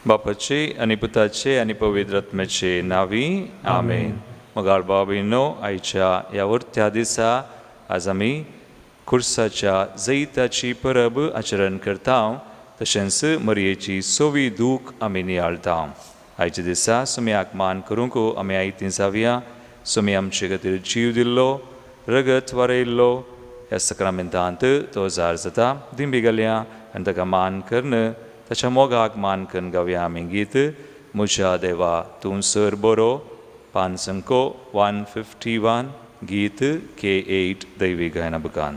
बापाचे आनी पुताचे आनी पवित्र आत्म्याचे नांवी आमेन. मोगाळ भाव-भयणींनो, आयच्या ह्या वरत्या दिसा आज आमी खुर्साच्या जैताची परब आचरण करता, तशेंच मरयेची सोवी दूख आमी नियाळता. आयच्या दिसा सुम्याक मान करूंक आमी आयती जावया. सुमी आमचे खातीर जीव दिल्लो, रगत वारयल्लो, ह्या सक्रामेंतांत तो जार जाता. दिंबी घालया आनी ताका मान करून ताच्या मोगाक मान करून गावया आमी गीत म्हज्या देवा तूं सर बरो, पानसंको 151, गीत K8 दैवी गायना बुकान.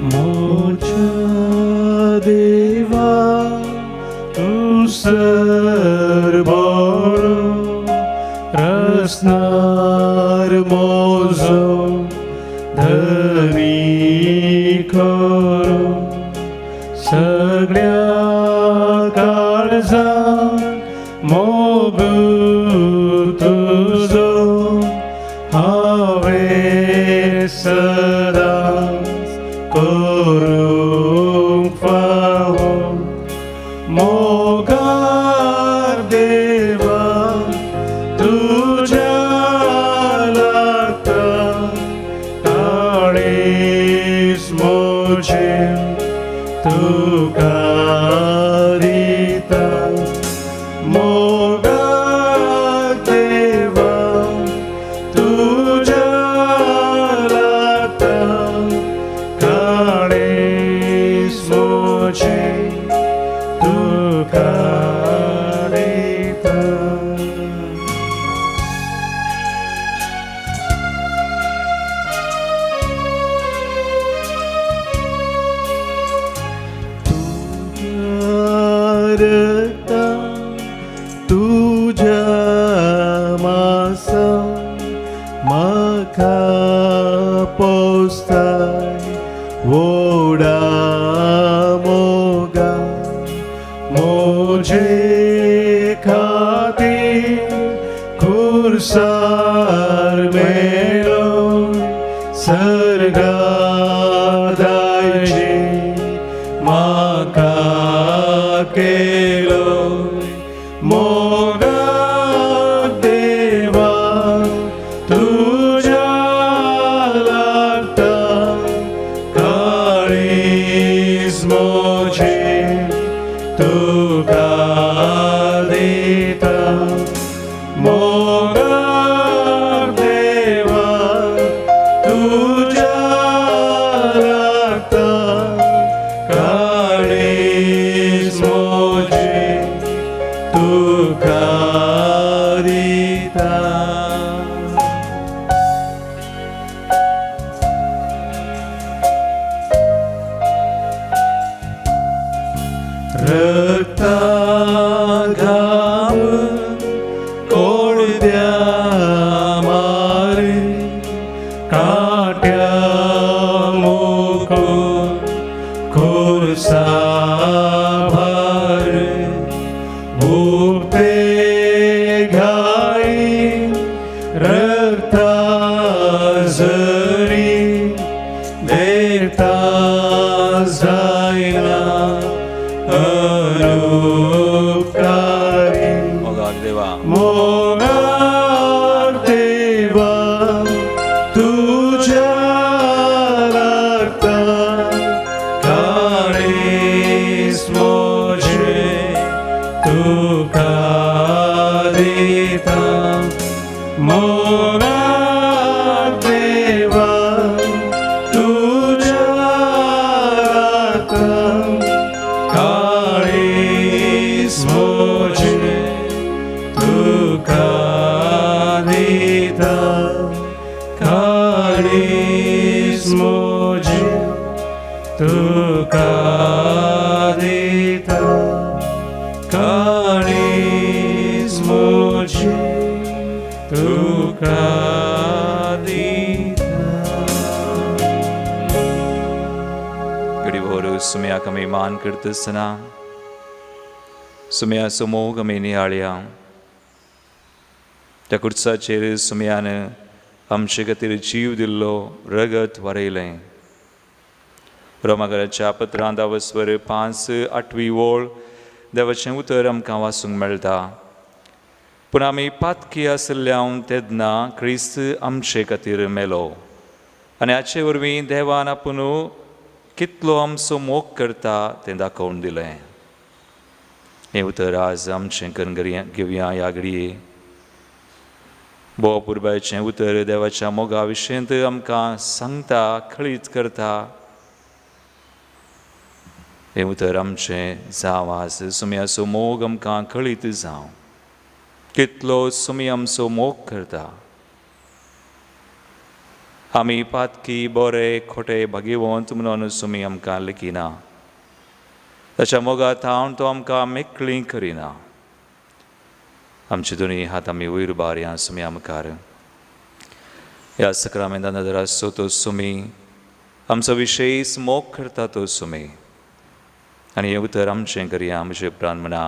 म्हज्या देवा तूं सर बरो, रसनार मोजो धनी करो, सगळ्या काळजान मोग तुजो हांवें सदांच करूंक फावो. मोगार देवा तुज्या लागता काळीज म्हजें तुका दिता. मोगार देवा तुज्या लागता काळीज म्हजें तुका दिता. तुज्या रक्ता तुज्या मासा म्हाका पोसताय वोडा मोगा, म्हजे खातीर खुर्सार मेलो सर्गा दायजी म्हाका केलो. मोगा देवा तुज्या लागता काळीज म्हजें तुका दिता. मोगा देवा तुज्या लागता काळीज म्हजें तुका दिता. रक्ता घाम कोडद्या मारे काट्या मुको खुर्सा भार भुगते घाई रक्ता झरी देता जायना अनुपकारी. मोगाळ देवा मोगार देवा तुज्या लागता काळीज म्हजें तुका दिता. मोगार देवा तुज्या लागता काळीज म्हजें तुका दिता. काळीज म्हजें तुका दिता. काळीज म्हजें तुका दिता. घडीभर सुम्याक आमी मान करता आसतना सुम्याचो मोग आमी नियाळया. त्या खुर्साचेर सुम्यान आमचे खातीर जीव दिल्लो, रगत वारयलें. रोमाकराच्या पत्रांत 10 5 8 वळ देवाचें उतर आमकां वाचूंक मेळटा. पूण आमी पातकी आशिल्ल्यान तेन्ना क्रिस्त आमचे खातीर मेलो आनी हाचे वरवीं देवान आपूण कितलो आमचो मोग करता तें दाखोवन दिलें. हें उतर आज आमचें करून घेवया ह्या घडये. भोव पुरबायचें उतर देवाच्या मोगा विशयंत आमकां सांगता, कळीत करता. हें उतर आमचें जावं आज सुमयाचो मोग आमकां कळीत जावं, कितलो सुमी आमचो मोग करता. आमी पातकी बरे खोटे भागेवंत म्हणून सुमी आमकां लेखिना, ताच्या मोगा थावन तो आमकां मेकळी करिना. आमचे दोनी हात आमी वयर उबारया सुमया मुखार. ह्या सक्रामेंता नदर आसचो तो सुमी आमचो विशेश मोग करता तो सुमी. आनी हें उतर आमचें करया म्हजे उपरांत म्हणा.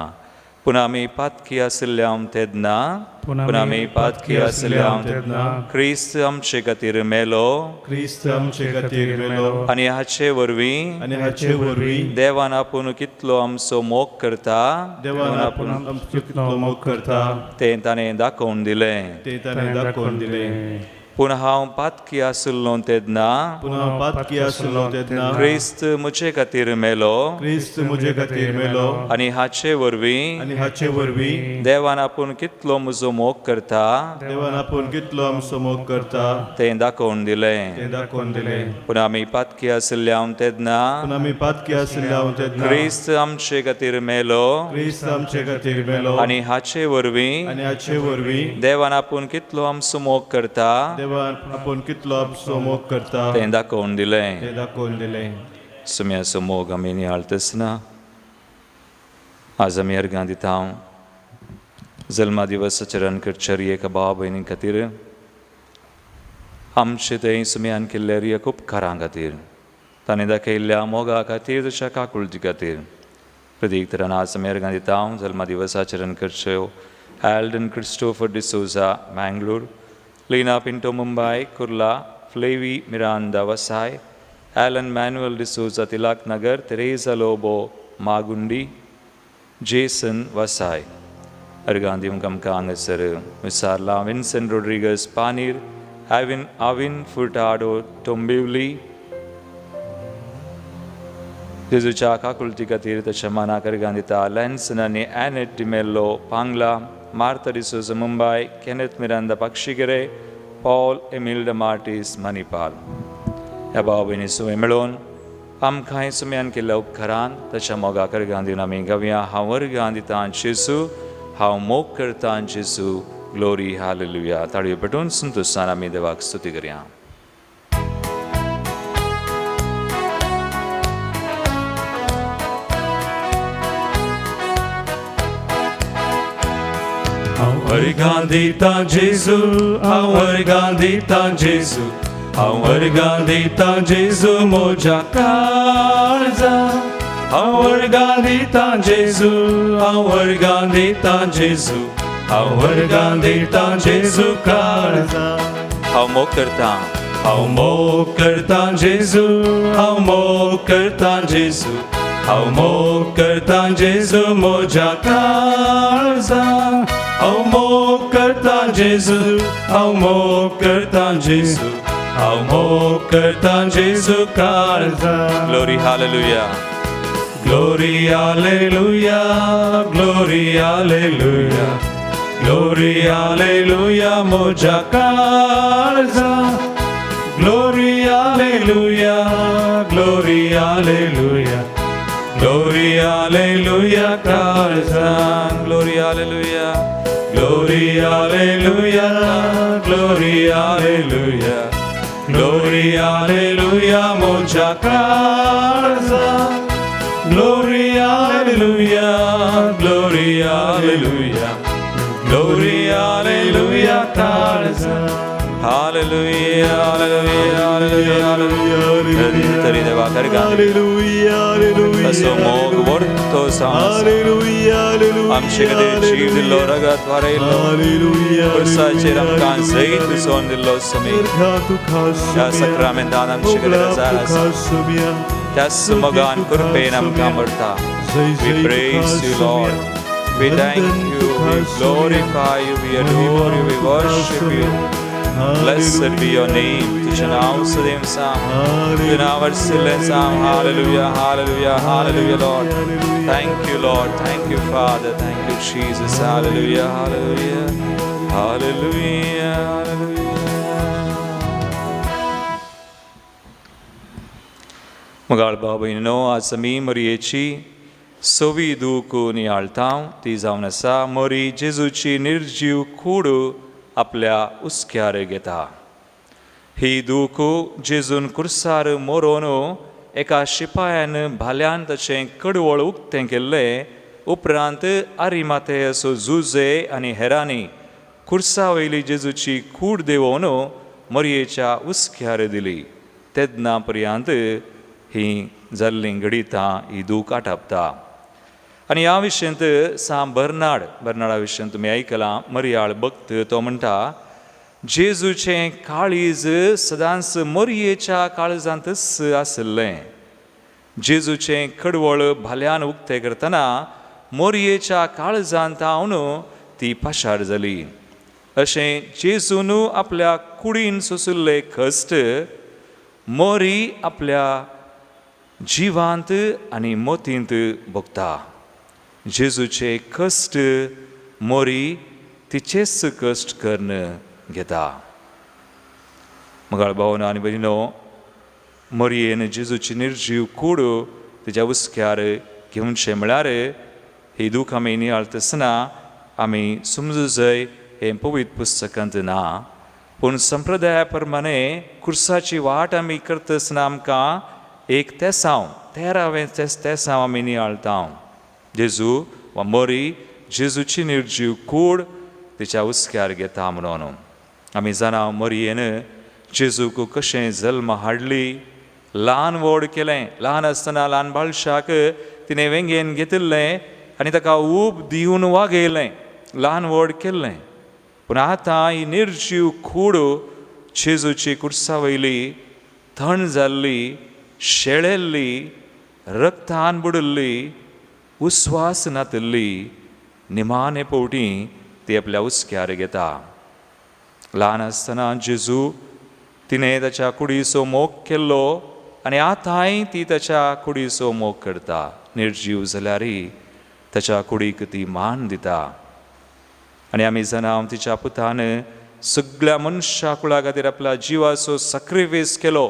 पूण आमी पातकी आशिल्ल्यान तेन्ना, पूण आमी पातकी आशिल्ल्यान तेन्ना क्रिस्त आमचे खातीर मेलो, क्रिस्त आमचे खातीर मेलो आनी हाचे वरवीं, आनी हाचे वरवीं देवान आपूण कितलो आमचो मोग करता, देवान आपूण आमचो कितलो मोग करता तें ताणें दाखोवन दिलें, तें ताणें दाखोवन दिलें. पूण हांव पातकी आशिल्लो तेन्ना, पूण हांव पातकी आशिल्लो तेन्ना क्रिस्त म्हजे खातीर मेलो, क्रिस्त म्हजे खातीर मेलो आनी हाचे वरवीं, आनी हाचे वरवीं देवान आपूण कितलो म्हजो मोग करता, देवान आपूण कितलो आमचो मोग करता तें दाखोवन दिलें, तें दाखोवन दिलें. पूण आमी पातकी आशिल्ल्या तेन्ना, पूण आमी पातकी आशिल्ल्या तेन्ना क्रिस्त आमचे खातीर मेलो, क्रिस्त आमचे खातीर मेलो आनी हाचे वरवीं, आनी हाचे वरवीं देवान आपूण कितलो आमचो मोग करता देवान आपूण कितलो आमचो मोग करता तें दाखोवन दिलें, तें दाखोवन दिलें. सुम्याचो मोग आमी नियाळतसना आज आमी अर्गां दिता. जल्मा दिवस आचरण करचे एका भाव भयणी खातीर, आमचे थंय सुम्यान केल्ल्या एक उपकारां खातीर, ताणें दाखयल्ल्या मोगा खातीर, तशा काकुळटी खातीर प्रतीक तरान आज आमी अर्गां दिता. जल्मा दिवस आचरण करच्यो Alden Christopher D'Souza Mangalore, Leena Pinto Mumbai, Kurla, Flavy Miranda Vasai, Alan Manuel D'Souza Tilak Nagar, Teresa Lobo Magundi, Jason Vasai. अर्गां दिवंक आमकां हांगासर विसारला Vincent Rodrigues Panir, Avin Furtado Dombivli. जेजूच्या काकुळटी खातीर ताच्या मानाक अर्गां दिता लॅन्सन आनी Annette D'Mello Pangla, Martha D'Souza Mumbai, Kenneth Miranda Pakshikere, Paul Emil Martis Manipal. ह्या भाव भयणी सुवे मेळोवन आमकांय सुम्यान केल्ल्या उपकारान ताच्या मोगाक अर्गां दिवन आमी गावया. हांव अर्गां दितां जेजू, हांव मोग करतां जेजू, ग्लोरी हालेलुया. ताळयो पेटून संतोशान आमी देवाक स्तुती करया. हांव अर्गां दितां जेजू, हांव अर्गां दितां जेजू, हांव अर्गां दितां जेजू म्हज्या काळजा. हांव अर्गां दितां जेजू, हांव अर्गां दितां जेजू, हांव अर्गां दितां जेजू काळजा. हांव मोग करतां, हांव मोग करतां जेजू, हांव मोग करतां जेजू, हांव मोग करतां जेजू म्हज्या काळजा. हांव मोग करतां जेजू, हांव मोग करतां जेजू, हांव मोग करतां जेजू काळजा. Glory hallelujah, glory hallelujah, glory hallelujah, glory hallelujah म्हज्या काळजा. Glory hallelujah, glory hallelujah, glory hallelujah काळजा. Glory hallelujah, glory hallelujah, glory hallelujah, glory hallelujah म्हज्या काळजा. Glory hallelujah, glory hallelujah, glory hallelujah काळजा. Hallelujah, hallelujah, hallelujah, hallelujah. तरी देवा तसो मोग वर्तो आमचे खातीर जीव दिल्लो, रगत वारयलो, पुरसाचेर आमकां जैत दिसोवन दिल्लो समी ह्या सक्रामेंतान आमचे खातीर हजार आसा. त्याच मोगान कृपेन आमकां मरता. We praise you, Lord. We thank you, we glorify you, we adore you, we worship you. Blessed be your name. तुझे नाव सदैव साम. तुझे नाव वरसिल्लें साम. Hallelujah, hallelujah, hallelujah, Lord. Thank you, Lord. Thank you, Father. Thank you, Jesus. Hallelujah, hallelujah, hallelujah, hallelujah. मोगाळ भाव भयणीनो, आज आमी मरयेची सवी दूख नियाळता. ती जावन आसा मरी जेजूची निर्जीव कूड आपल्या हुस्क्यार घेता. ही दूख जेजून कुर्सार मोरोन एका शिपायान भाल्यान ताचें कडवळ उक्तें केल्लें. उपरांत आरिमाथेयस जुजे आनी हेरांनी कुर्सा वयली जेजूची कूड देंवोवन मरयेच्या हुस्क्यार दिली. तेन्ना पर्यंत ही जाल्लीं घडितां ही दूख आटापता. आनी ह्या विशयांत सां बर्नाड, बर्नाडा विशयांत तुमी आयकलां, मरयाळ भक्त, तो म्हणटा जेजूचें काळीज सदांच मरयेच्या काळजांतच आशिल्लें. जेजूचें कडवळ भाल्यान उक्तें करतना मोरयेच्या काळजांत हावन ती पाशार जाली. अशें जेजून आपल्या कुडीन सोंशिल्ले कश्ट मोरी आपल्या जिवांत आनी मोतींत भोगता. जेजूचे कश्ट मोरी तिचेच कश्ट करून घेता. मोगाळ भावना आनी भयणीनो, मोरयेन जेजूची निर्जीव कूड तिच्या हुस्क्यार घेवचें म्हळ्यार ही दूख आमी नियाळतासतना आमी समजू जाय हें पवित्र पुस्तकांत ना, पूण संप्रदाया प्रमाणे कुर्साची वाट आमी करता आसतना आमकां एक तेसांव, तेरावें तेसांव आमी नियाळता. जेजू वा मोरी जेजूची निर्जीव कूड तिच्या हुस्क्यार घेता म्हणून आमी जाणा मोरयेन जेजूक कशें जल्म हाडली, ल्हान व्हड केलें. ल्हान आसतना ल्हान बाळशाक तिणें वेंगेन घेतिल्लें आनी ताका ऊब दिवन वागयलें, ल्हान व्हड केल्लें. पूण आतां ही निर्जीव कूड जेजूची कुर्सा वयली थंड जाल्ली, शेळेल्ली, रक्तान बुडिल्ली, उस्वास नातिल्ली निमाणे पवटी ती आपल्या हुस्क्यार घेता. ल्हान आसतना जेजू तिणें ताच्या कुडीचो मोग केल्लो आनी आतांय ती ताच्या कुडीचो मोग करता. निर्जीव जाल्यारय ताच्या कुडीक ती मान दिता. आनी आमी जाणा तिच्या पुतान सगळ्या मनशा कुळा खातीर आपल्या जिवाचो सक्रिफीस केलो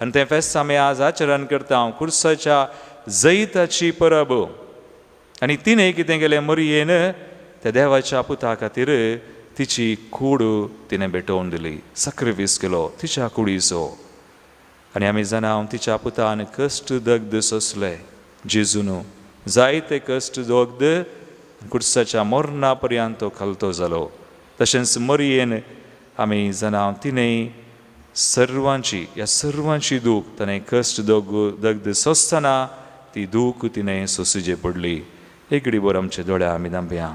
आनी तें फेस्त आमी आज आचरण करता, कुर्साच्या जैताची परब. आनी तिणें कितें केलें, मरयेन त्या देवाच्या पुता खातीर तिची कूड तिणें भेटोवन दिली, सक्रिफीस केलो तिच्या कुडीचो. आनी आमी जाणा तिच्या पुतान कश्ट दग्ध सोंसले. जेजून जायते कश्ट दग्ध कुर्साच्या मरणा पर्यंत तो खालतो जालो. तशेंच मरयेन आमी जाणा तिणें सर्वांची, ह्या सर्वांची दूख ताणें कश्ट दग्ध सोंसतना ती दूख तिणें सोंसची पडली. एक घडीभर आमचे दोळे आमी धांपया.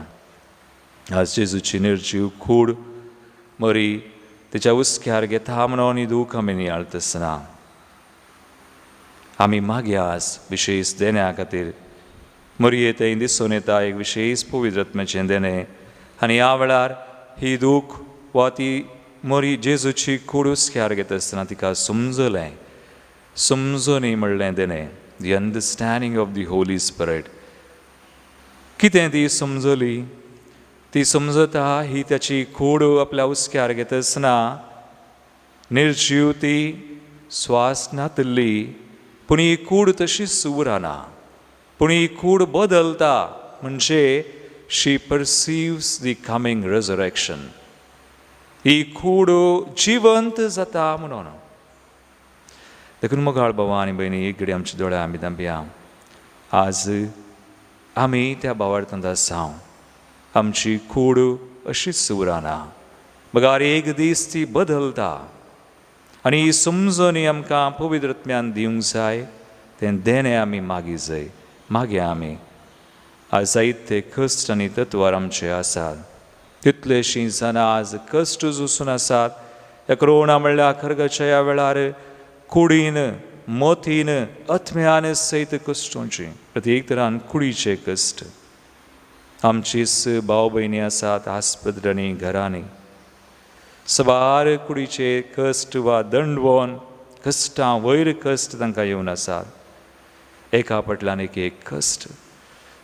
आज जेजूची निर्जीव कूड मरी तिच्या हुस्क्यार घेता म्हणून ही दूख आमी नियाळता आसतना आमी मागया आज विशेश देण्या खातीर. मरये थंय दिसून येता एक विशेश पवित्र आत्म्याचें देणें आनी ह्या वेळार ही दूख वा ती मरी जेजूची कूड हुस्क्यार घेता आसतना तिका समजलें, समजूनी म्हणलें देणें, the understanding of the Holy Spirit. कितें ती समजली? ती समजता ही ताची कूड आपल्या हुस्क्यार घेता आसतना निर्जीव ती स्वास नातिल्ली, पूण ही कूड तशीच उरना, पूण ही कूड बदलता. म्हणजे she perceives the coming resurrection. ही कूड जिवंत जाता म्हणून. देखून मोगाळ भावा आनी भयणी, एक घडी आमच्या दोळ्या आमी धांपया. आज आमी त्या भावार्थांत आसा, आमची कूड अशीच उरना, बगार एक दीस ती बदलता. आनी ही समजणी आमकां पवित्र आत्म्यान दिवंक जाय. तें देणें आमी मागी जाय, मागया आमी. आज जायते कश्ट आनी तत्वार आमचे आसात. तितलेशीं जाणां आज कश्ट सोंसून आसात. ह्या कोरोना म्हणल्यार खरगाच्या ह्या वेळार कुडीन, मोतीन, आत्म्यान सयत कश्टोंची, प्रत्येक तरान कुडीचे कश्ट. आमचीच भाव भयणी आसात आस्पत्र्यांनी, घरांनी सबार कुडीचे कश्ट वा दंडवोन कश्टां वयर कश्ट तांकां येवन आसात. एका फाटल्यान एक एक कश्ट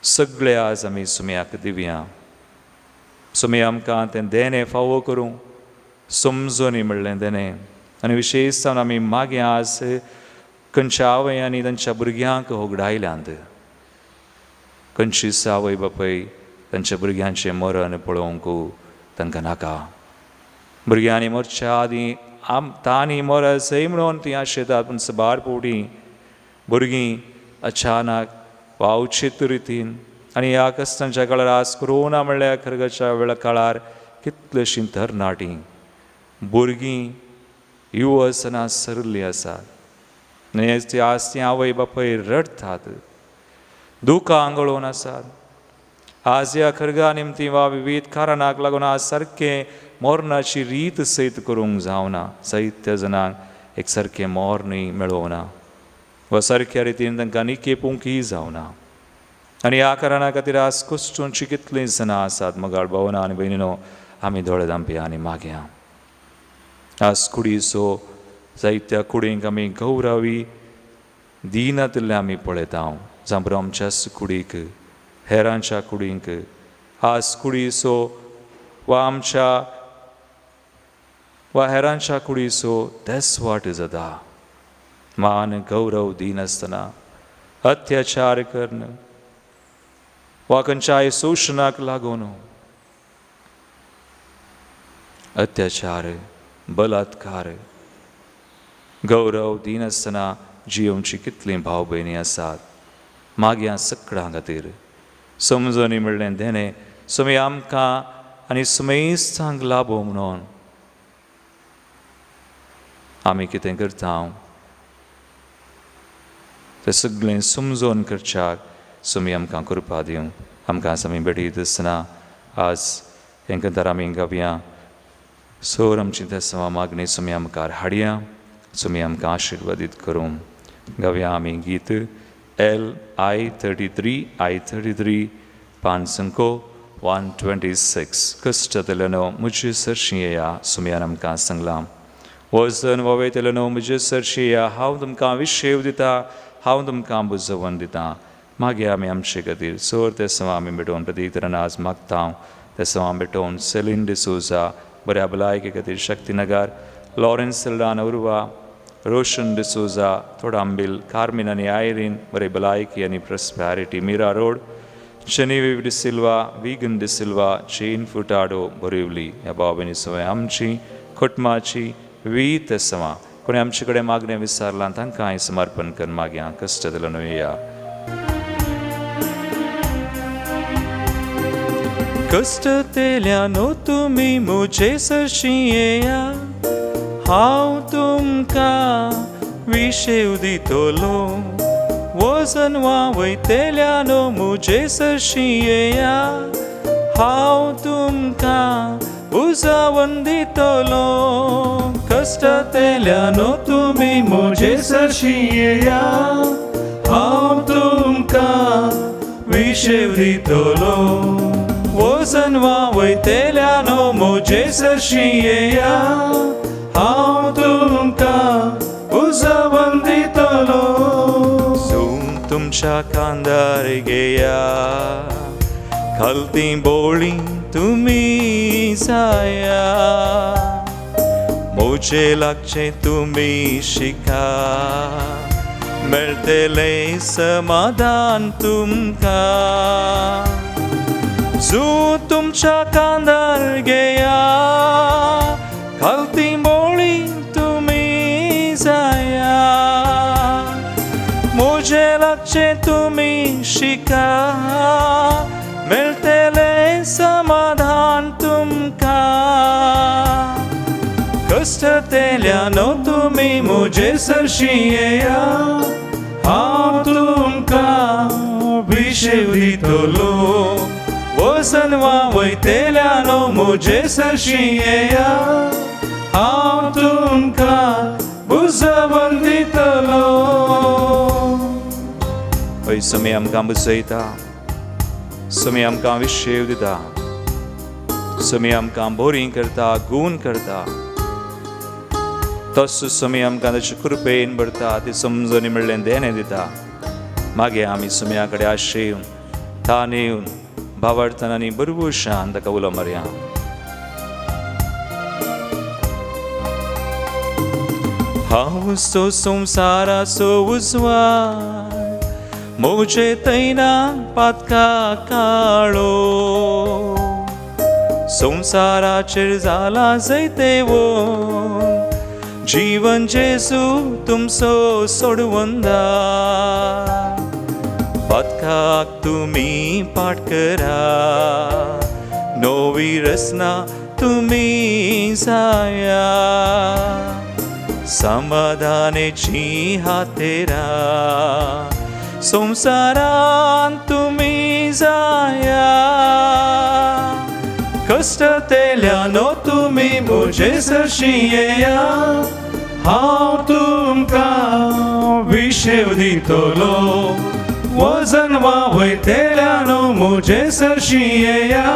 सगळे आज आमी सुमयाक दिवया. सुमया आमकां तें देणें फावो करूं, समजोनी म्हणलें देणें. आनी विशेश जावन आमी मागीर आज खंयच्या आवयांनी तांच्या भुरग्यांक होगडायल्यांत, खंयचीच आवय बापूय तांच्या भुरग्यांचें मरण पळोवंक तांकां नाका. भुरग्यांनी मरच्या आदीं तांणी मरत म्हणून तीं आशेतात, पूण साबार फावटी भुरगीं अचानक वावचीत रितीन. आनी ह्या कश्टांच्या काळार आज कोरोना म्हणल्यार खरगाच्या वेळा काळार कितलेशीं तरणाटीं भुरगीं युवसनां सरिल्लीं आसात. आनी आज तीं आवय बापूय रडटात, दुकां गळोवन आसात. आज ह्या खरगा निमतीं वा विवीध कारणाक लागून आज सारकें मरणाची रीत सयत करूंक जावना. जायत्या जाणांक एक सारकें मरणूय मेळोवना वा सारक्या रितीन तांकां निकेपूंकय जावना. आनी ह्या कारणा खातीर आज कश्टोंची कितलीं जाणां आसात. मोगाळ भावना आनी भयणीनो, आमी दोळे धांपया आनी मागया. आज कुडीचो जायत्या कुडींक आमी गौरवी दिनातिल्लें आमी पळयता. जांबरो आमच्याच कुडीक, हेरांच्या कुडींक आज कुडीचो वा आमच्या वा हेरांच्या कुडीचो देसवाट जाता. मान गौरव दिनासतना अत्याचार करून वा खंयच्याय शोशणाक लागून अत्याचार, बलात्कार, गौरव दिनासतना जियोवची कितलीं भाव भयणी आसात. मागया सगळ्यां खातीर समजणी म्हणलें देणें सुमी आमकां आनी सुमेस्तांक लाभो म्हणून आमी कितें करता तें सगळें समजून करच्याक सुमी आमकां कृपा दिवं. आमकां आमी भेटीत आसतना आज हें आमी गावया. सोर आमची तेसवा मागणी सुमी आमकार हाडया. सुमी आमकां आशिर्वादीत करूं. गावया आमी गीत L I 33 I 33 पांच 126. कश्टतलेनो म्हजे सरशी येया, सुमयान आमकां सांगलां. वजन ववेतलेनो म्हजे सरशी येया, हांव तुमकां विशेव दिता, हांव तुमकां बुजोवन दिता. मागीर आमी आमचे खातीर सोर तेसवा आमी भेटोवन प्रतीक तरान आज मागता. तेसवा भेटोवन सेलीन डिसोजा बऱ्या भलायके खातीर शक्तीनगर, लॉरेन्स सिल्डान उर्वा, रोशन डिसोजा, थोडांबील, कार्मीन आनी आयरीन बरे भलायकी आनी prosperity, Mira road, Genevieve D'Silva, Vegan D'Silva, Jane Furtado, Borivali. ह्या भाव भयणी सवय आमची कुटुंबाची वी तेसवा. कोणी आमचे कडेन मागणें विचारलां तांकां हांवें समर्पण करून मागया. कश्ट दिलो न्हय या. कश्टतेल्यानो तुमी म्हजे सरशी येया, हांव तुमकां विशेव दितलो. वजन वावयतल्यानो म्हजे सरशी येया, हांव तुमकां उजावन दितलो. कश्टतेल्यानो तुमी म्हजे सरशी येया, हांव तुमकां विशेव दितलो. वजन वावयतल्यानो म्हजे सरशी येया, हांव तुमकां उजावन दितलो. सून तुमच्या कांदार घेया, खालती बोळी तुमी जाया, म्हजे लागचें तुमी शिका, मेळटलें समाधान तुमकां. जू तुमच्या कांदार घेया, खालती बोळी तुमी जाया, म्हजे लागचें तुमी शिका, मेळटलें समाधान तुमकां. कश्टतेल्यानो तुमी म्हजे सरशी येया, हांव तुमकां विशेव दितलो. वजन वावयतेल्यानो म्हजे सरशी येया, हांव तुमकां बुजवण दितलो. हय, समी आमकां बुजयता, समी आमकां विशेव दिता, समी आमकां बोरीं करता, गूण करता. तसो समी आमकां ताचे कृपेन भरता, ती समजणी म्हणलें देणें दिता. मागीर आमी सुम्या कडेन आशेवन, तान येवन, भावार्थान आनी बरवशान ताका उलो मारया. हांव तो संवसाराचो उजवाड, म्हजे तैना पातका काळो, संवसाराचेर जाला जैतेवो, जीवन जेजू तुमचो सोडवंदा. पातकाक तुमी पाठ करा, नवी रचना तुमी जाया, समाधानेची हातेरा, संवसारान तुमी जाया. कश्टतेल्यानो तुमी म्हजे सरशी येया, हांव तुमकां विशेव दितलो. वजन वावयतेल्यानो म्हजे सरशी येया,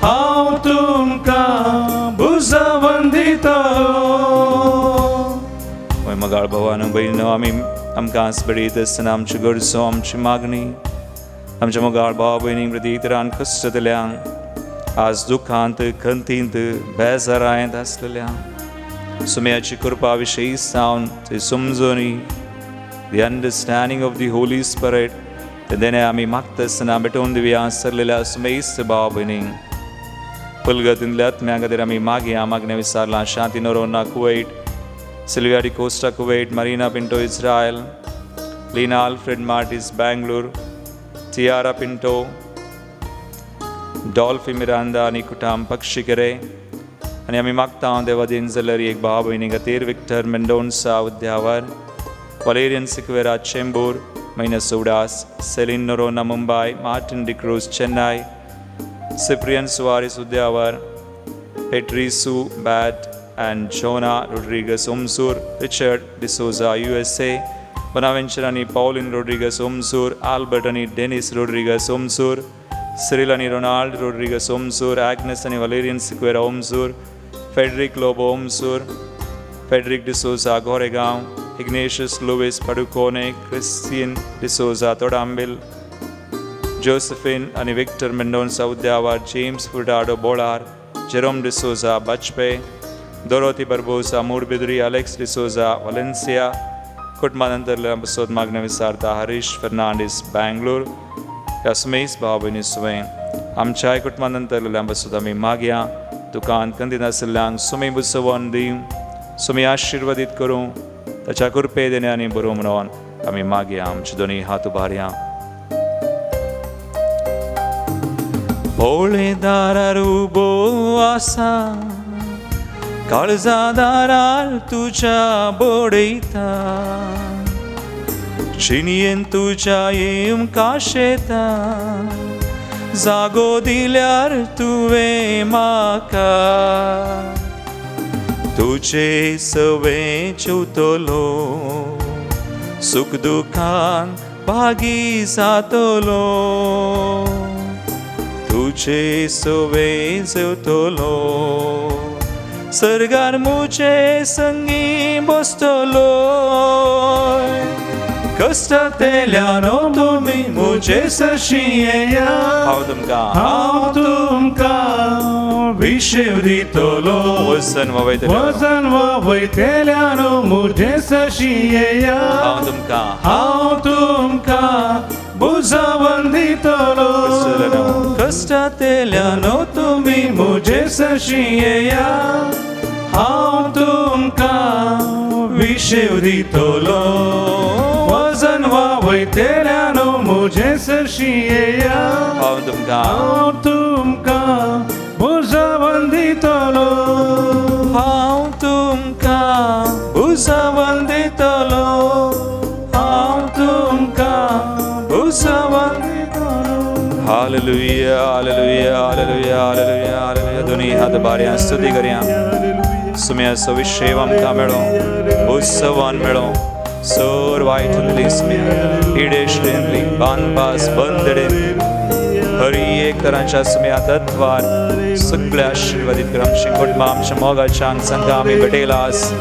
हांव तुमकां बुजवण दितलो. हय मगाळ भावानो भयणीनो, आमी आमकां आस बडयत आसतना आमच्यो गरजो, आमची मागणी आमच्या मोगाळ भाव भयणींक प्रती इतरान कश्टतल्यांक, आज दुखांत, खंतींत, बेजारांत आसलेल्यांक सुम्याची कृपा विशयी सावन ते समजणी, the understanding of the Holy Spirit, ते देणे आमी मागता आसतना भेटोवन दिवया. सरलेल्या सुमेस्त भाव भयणींक, पलगतींतल्या आत्म्या खातीर आमी मागया. मागणें विचारलां Shanti Noronha Kuwait, Sylvia D'Costa Kuwait, Marina Pinto Israel, Leena Alfred Martis Bangalore, Tiara Pinto, Dolphy Miranda आनी कुटाम पक्षीकेरे. आनी आमी मागता देवादीन जाल्यार एक भाव भयणी खातीर Victor Mendonca Udyavar, Valerian Sequeira Chembur, Maina Sowdas, Celine Noronha Mumbai, Martin D'Cruz Chennai, Cyprian Soares Udyavar, Patrice Bat and Jonah Rodrigues Omsur, Richard D'Souza USA, Bonaventure आनी पॉलिन रोड्रिगस ओमसूर, आल्बर्ट आनी डेनिस रोड्रिगस ओमसूर, सिरिल आनी Ronald Rodrigues Omsur, Agnes आनी Valerian Sequeira Omsur, Frederick Lobo Omsur, Frederick D'Souza Goregaon, Ignatius Louis Padukone, Christian D'Souza Todambil, Josephine आनी Victor Mendonca Udyavar, James Furtado Bolar, Jerome D'Souza Bajpe, Dorothy Barbosa Moodbidri, Alex D'Souza Valencia. कुटुंबानंतर बसोत मागणें विचारता हरीश फर्नांडीस बँगलोर. ह्या सुमेस भाव भयणी सुवें आमच्याय कुटुंबानंतर बसोत आमी मागया. दुकान कंदी नाशिल्ल्यांक सुमी बुसोवन दी, सुमी आशिर्वादीत करूं, ताच्या कृपे देणे आनी बरोवं म्हणून आमी मागया. आमचे दोनी हात उबारया. भोळे दारार उबो आसा, काळजा दारार तुज्या बडयता, चिनयेन तुज्या येवंक काशेता, जागो दिल्यार तुवें म्हाका. तुजे सवें जेवतलो, सुख दुखान भागी जातलो, तुजे सवें जेवतलो, सर्गार म्हजे संगी बसतलो. कश्टतेल्यानो तुमी म्हजे सरशी येया, हांव तुमकां हांव तुमकां विशेव दितलो. वजन वावयतलो, वजन वावयतेल्यानो म्हजे सरशी येया, हांव तुमकां हांव तुमकां बुजवण दितलो. कश्टतेल्यानो तुमी म्हजे सरशी येया, हांव तुमकां विशेव दितलो. वजन वावयतेल्यानो म्हजे सरशी येया, हांव तुमकां हांव तुमकां बुजवण दितलो. हांव भुजवन दितलो, हांव तुमकां भुजवन दितलो. Hallelujah, hallelujah, hallelujah, hallelujah, hallelujah. दोनी हात बारया स्तुती करया. सुम्याचो विशेव आमकां मेळो, उत्सवान मेळो. सोर वायटुंतली सुम्या, पिडेश्रेंतली, बांदपास बंदडेंतली, हरी एक तरांच्या सुम्या तत्वार सगळे आशिर्वादीत कर. आमचें कुटुंब, आमच्या मोगाच्या संग आमी भेटयलास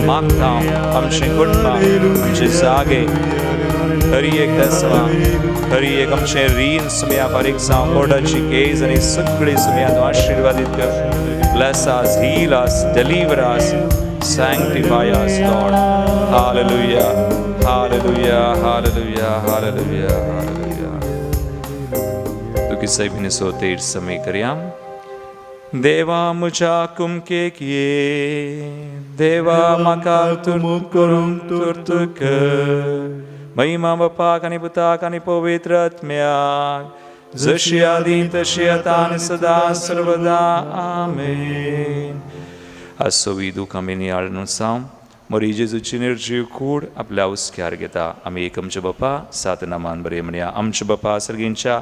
मागता. आमचें कुटुंब, आमचे जागे, हरी एक दसवा, हरी एक आमचें रीण सुम्या फारीक जावं, कोर्टाची केस आनी सगळी सुम्या तूं आशिर्वादीत कर. Bless us, heal us, deliver us, sanctify us, Lord. Hallelujah, hallelujah, hallelujah, hallelujah, hallelujah. Tuki सायबिणी Soter समय करया. देवा म्हज्या कुमकेक ये, देवा म्हाका तुमक करूंक तुर्त कर. महिमा बापाक आनी पुताक आनी पवित्र आत्म्याक, जशी आदी तशी आतां आनी सदां सर्वदा, आमेन. आसोवी दूख आमी नियाळून जावं. मोरी जेजूची निर्जीव कूड आपल्या हुस्क्यार घेता. आमी एक आमच्या बापा सात नामान बरें म्हणया. आमच्या बापा सर्गींच्या,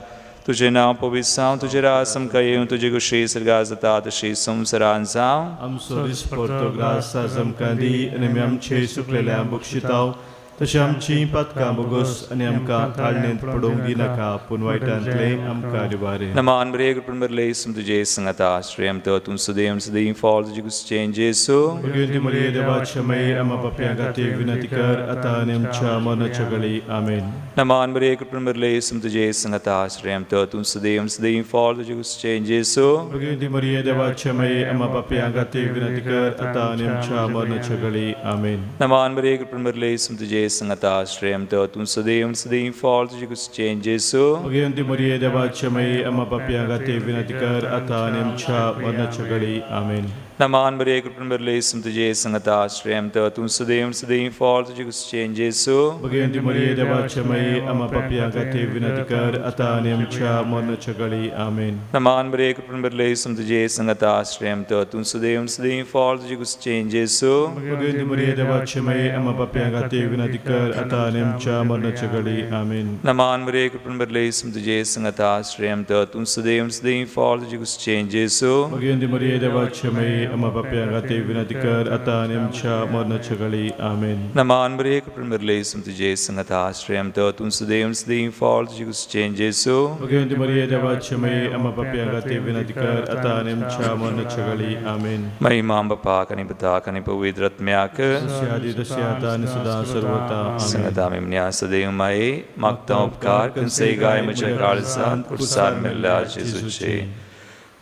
तुजें नांव पवित्र जावं, तुजें राज आमकां येवं, तुजी खुशी सर्गात जाता तशी संवसारान जावं. आमचो दिसपडतो ग्रास आज आमकां दी आनी आमी आमचे सुकलेल्या बक्षिताव तशें आमची पातकां बोगस आनी आमकां ताळणेंत पडोवंक दिनाका, पूण वायटांतलें आमकां निवारे. नमान बरे कृपण बरले तुझे संगता श्रेयम त तूं सदैव सदैव फॉल तुझे कुसचें जेसू. भगवंती मरिये, देवाच्या माये, आम्हा पाप्यां खातीर विनंती कर, आतां आनी आमच्या मरणाच्या वेळी. आमेन. नमान बरे कृपण बरले तुझे संगता श्रेयम त तूं सदैव सदैव फॉल तुझे कुसचें जेसू. भगवंती मरिये, देवाच्या माये, आम्हा पाप्यां खातीर विनंती कर, आतां आनी आमच्या मरणाच्या वेळी. आमेन. नमान बरे कृपण बरले तुझे संगता श्रेयम त तूं सदैव सदैव फॉल तुझे कुसचें जेसू. भगवंती मरिये, देवाच्या माये, आम्हा पाप्यां खातीर विनंती कर, आतां आनी आमच्या मरणाच्या वेळी. आमेन. नमान बरे कृपण बरले तुझे संगता श्रेयम त तूं सदैव सदैव फॉल तुझे कुसचें जेसू. भगवंती मरिये, देवाच्या माये, आम्हा पाप्यां खातीर विनंती कर, आतां आनी आमच्या मरणाच्या वेळी. आमेन. नमान बरे कृपण बरले तुझे संगता श्रेयम त तूं सदैव सदैव फॉल तुझे कुसचें जेसू. भगवंती मरिये, देवाच्या माये, आम्हा पाप्यां खातीर विनंती कर, आतां आनी आमच्या मरणाच्या वेळी. आमेन. नमान बरे कृपण बरले तुझे संगता श्रेयम त तूं सदैव सदैव फॉल तुझे कुसचें जेसू. भगवंती मरिये, देवाच्या माये, आम्हा पाप्यां खातीर विनंती कर, आतां आनी आमच्या मरणाच्या वेळी. आमेन. नमान बरे कृपण बरले तुझे संगता श्रेयम त तूं सदैव सदैव फॉल तुझे कुसचें जेसू. भगवंती मरिये, देवाच्या माये, आम्हा पाप्यां खातीर विनंती कर, आतां आनी आमच्या मरणाच्या वेळी. आमेन. महिमा बापाक आनी पुताक आनी पवित्र आत्म्याक, जशी आदी तशी आतां आनी सदां सर्वता. आमेन. संगता आमी म्हणया, सदैव माये मागता उपकार खंयचेय गाय म्हज्या काळजांत कुर्सार मेल्ल्या जेजूचे.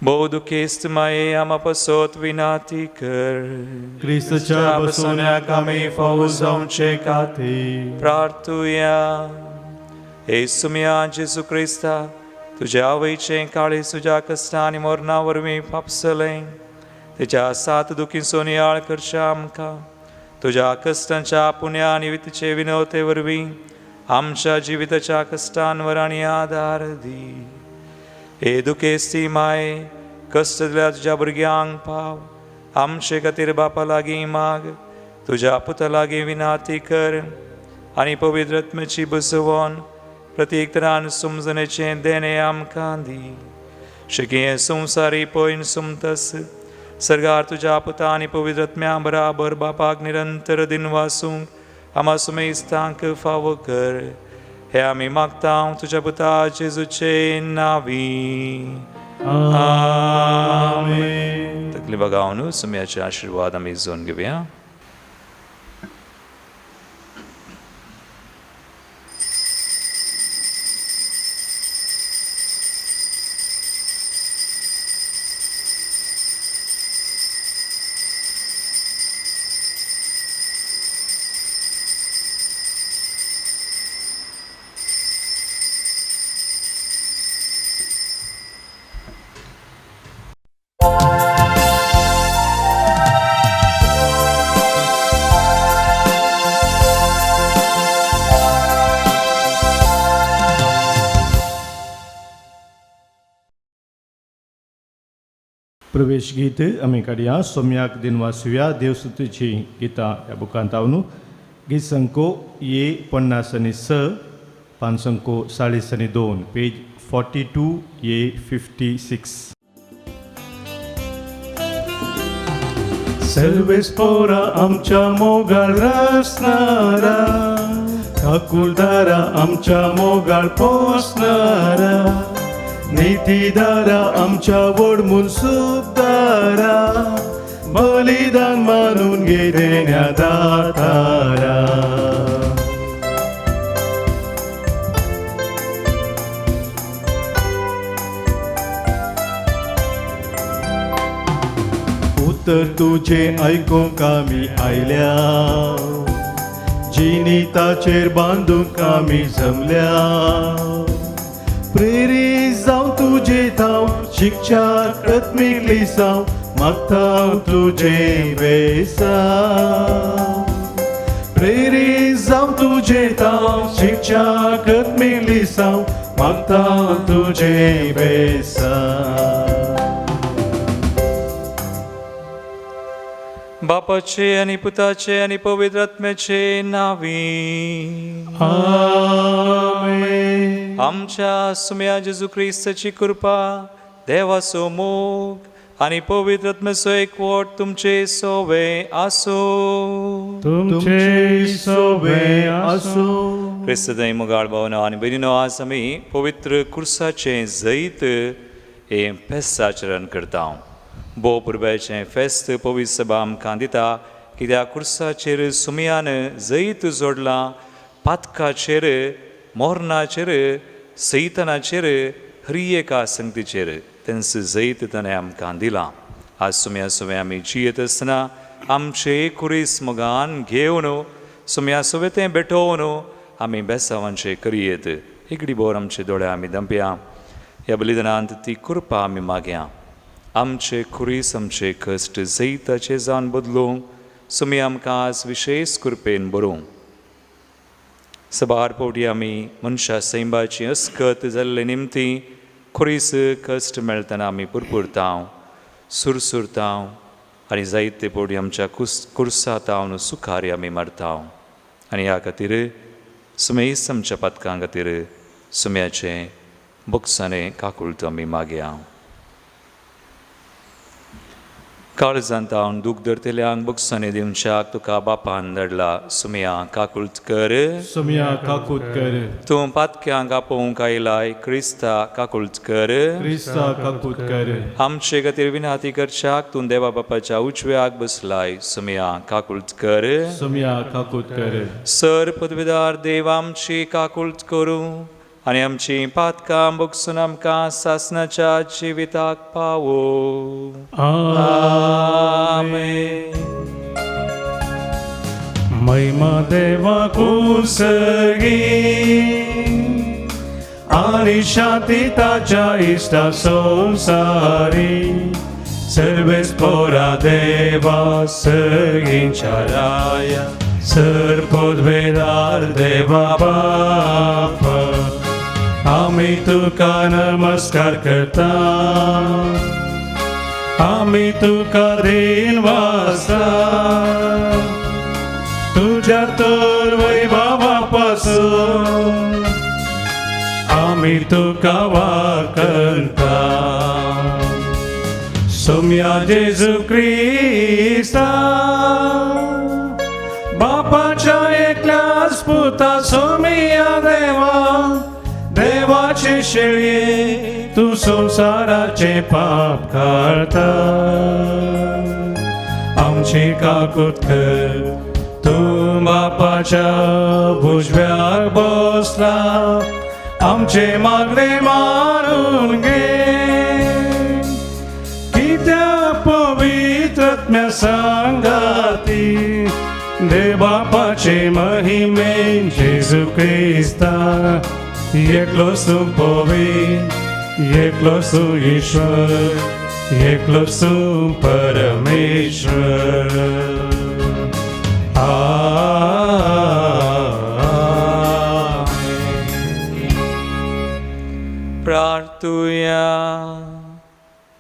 भोव दुखेस्त माये, आमा पसोत विनाती कर. क्रिस्तच्या बसवण्याक आमी फावो जावचे खातीर. प्रार्थुया. हे सुमया जेजू क्रिस्ता, तुज्या आवयचें काळीज तुज्या कश्टां आनी मरणा वरवीं फापसलें. तेच्या सात दुखींचो नियाळ करच्या आमकां तुज्या कश्टांच्या पुण्या आनी वितीचे विनवते वरवीं आमच्या जिविताच्या कश्टांवर आनी आदार दी. हे दुखेस्ती माये, कश्ट दिल्या तुज्या भुरग्यांक पाव. आमचे खातीर बापा लागीं माग, तुज्या पुता लागीं विनाती कर आनी पवित्र आत्म्याची बसवण प्रत्येक तरान समजणेचें देणें आमकां दी. शकी संवसारी पयन सुमतस सर्गार तुज्या पुता आनी पवित्र आत्म्या बराबर बापाक निरंतर दिनवासूंक आमा सुमेस्तांक फावो कर. हे आमी मागता तुज्या पुता जेजूचे नावी, आमेन. तकली बगावन सुम्याचे आशिर्वाद आमी जोन घेवया. प्रवेश गीत आमी काडया सोम्याक दिनवासुया देवस्तुतीची गितां ह्या बुकांत हांव गीत संको ए 50 आनी 6, पांच संको 40 आनी 2, पेज 42 ए 56. सर्वेस पोरा आमच्या मोगाळ रसणारा, काकुलदारा आमच्या मोगाळ पोसणारा, नितीदारा आमच्या व्हड मुनसुबदारा, बलिदान मानून घेदेण्या दातारा. उतर तुझे आयकूंक आमी आयल्या, जिनी ताचेर बांदूंक आमी जमल्या, प्रेरीत जावं तुजे थाव शिक्षाक आत्मीक लिसांव मागता तुजे बेसांव, प्रेरीत जावं तुजे थाव शिक्षाक आत्मीक लिसांव मागता तुजे बेसांव. बापाचे आनी पुताचे आनी पवित्र आत्म्याचे नावी. आमेन. आमच्या सुम्या जेजू क्रिस्ताची कृपा, देवाचो मोग आनी पवित्र आत्म्याचो एकवट तुमचे सोवे आसूं. तुमचे सोवे आसूं. क्रिस्त मोगाळ भावनो आनी भयणीनो, आज आमी पवित्र कुर्साचें जैत हें फेस्त आचरण करता. भोव पुरब्याचें फेस्त पवित्र सभा आमकां दिता, कित्याक कुर्साचेर सुमयान जैत जोडलां, पातकाचेर, मोरणाचेर, सैतनाचेर, हर एका संगतीचेर तेंच जैत ताणें आमकां दिलां. आज सुमया सुमे आमी जियेत आसतना आमचे कुरीस मोगान घेवन सुमया सुवे तें भेटोवन आमी बेसावांचे करयेत. एगडी बोर आमचे दोळे आमी दंपया. ह्या बलिदानांत ती कृपा आमी मागया. आमचे खुरीस आमचे कश्ट जैताचे जावन बदलूंक सुमी आमकां आज विशेश कृपेन बरोवंक. सबार फावटी आमी मनशा सैंबाची अस्कत जाल्ले निमती खुरीस कश्ट मेळटना आमी पुरपुरतांव, सुरसुरतांव आनी जायते फावटी आमच्या कुर्सातावन सुखारी आमी मारतांव. आनी ह्या खातीर सुमेस आमच्या पातकां खातीर सुम्याचें बोगसाणें काकुळट आमी मागया. काळजांत हांव दूख धरतल्यांक बोगसाणें दिवच्याक तुका बापान धाडला. सुमया काकुळट कर. सुमया काकूत कर. तूं पातक्यांक आपोवंक आयलाय. क्रिस्ता काकुळट कर. क्रिस्ता काकूत कर. आमचे खातीर विनाती करच्याक तूं देवा बापाच्या उजव्याक बसलाय. सुमया काकुळट कर. सुमया काकूत कर. सर पदवीदार देव आमची काकुळट करूं आनी आमची पातकां बोगसून आमकां सासनाच्या जिविताक पावो. आमेन. महिमा देवा कुसगी आनी शांती ताच्या इश्टा संवसारी, सर्वेस पोरा देवा सगींच्या राया, सर पदवेदार देवा बापा, आमी तुका नमस्कार करता, आमी तुका दीन वासता, तुझ्या तर वैभवा पासून आमी तुका वाकरता. सोम्या जेजू क्रिस्ता बापाच्या एकल्याच पुता, सोमिया देवा देवाचे शेळये, तूं संवसाराचे पाप काडटा, आमची काकूत कर. तूं बापाच्या उजव्याक बसला, आमचे मागणे मारून घे, कित्याक पवित्र आत्म्या सांगाती देव बापाचे महिमेन जेजू क्रिस्ता, एकलो तूं पवित्र, एकलो तूं ईश्वर, एकलो तूं परमेश्वर. आमेन. प्रार्थुया.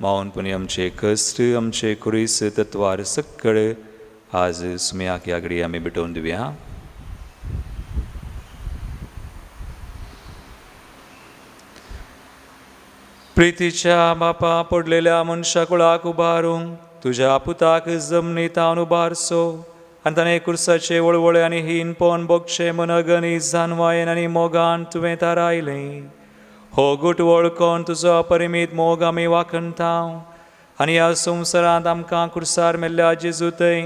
मावनपणी आमचे कश्ट आमचे कुरीस तत्वार सक्कड आज सुमयाक ह्या घडी आमी भेटोवन दिवया. प्रितीच्या बापा पडलेल्या मनशा कुळाक उबारूंक तुज्या पुताक जमनीत हांव उबारसो आनी ताणें कुर्साचे वळवळे आनी हीनपण भोगचें मनगनी जानवायेन आनी मोगान तुवें थारायलें. हो गुट वळखून तुजो अपरिमीत मोग आमी वाखणता आनी ह्या संवसारांत आमकां कुर्सार मेल्ल्या जेजू थंय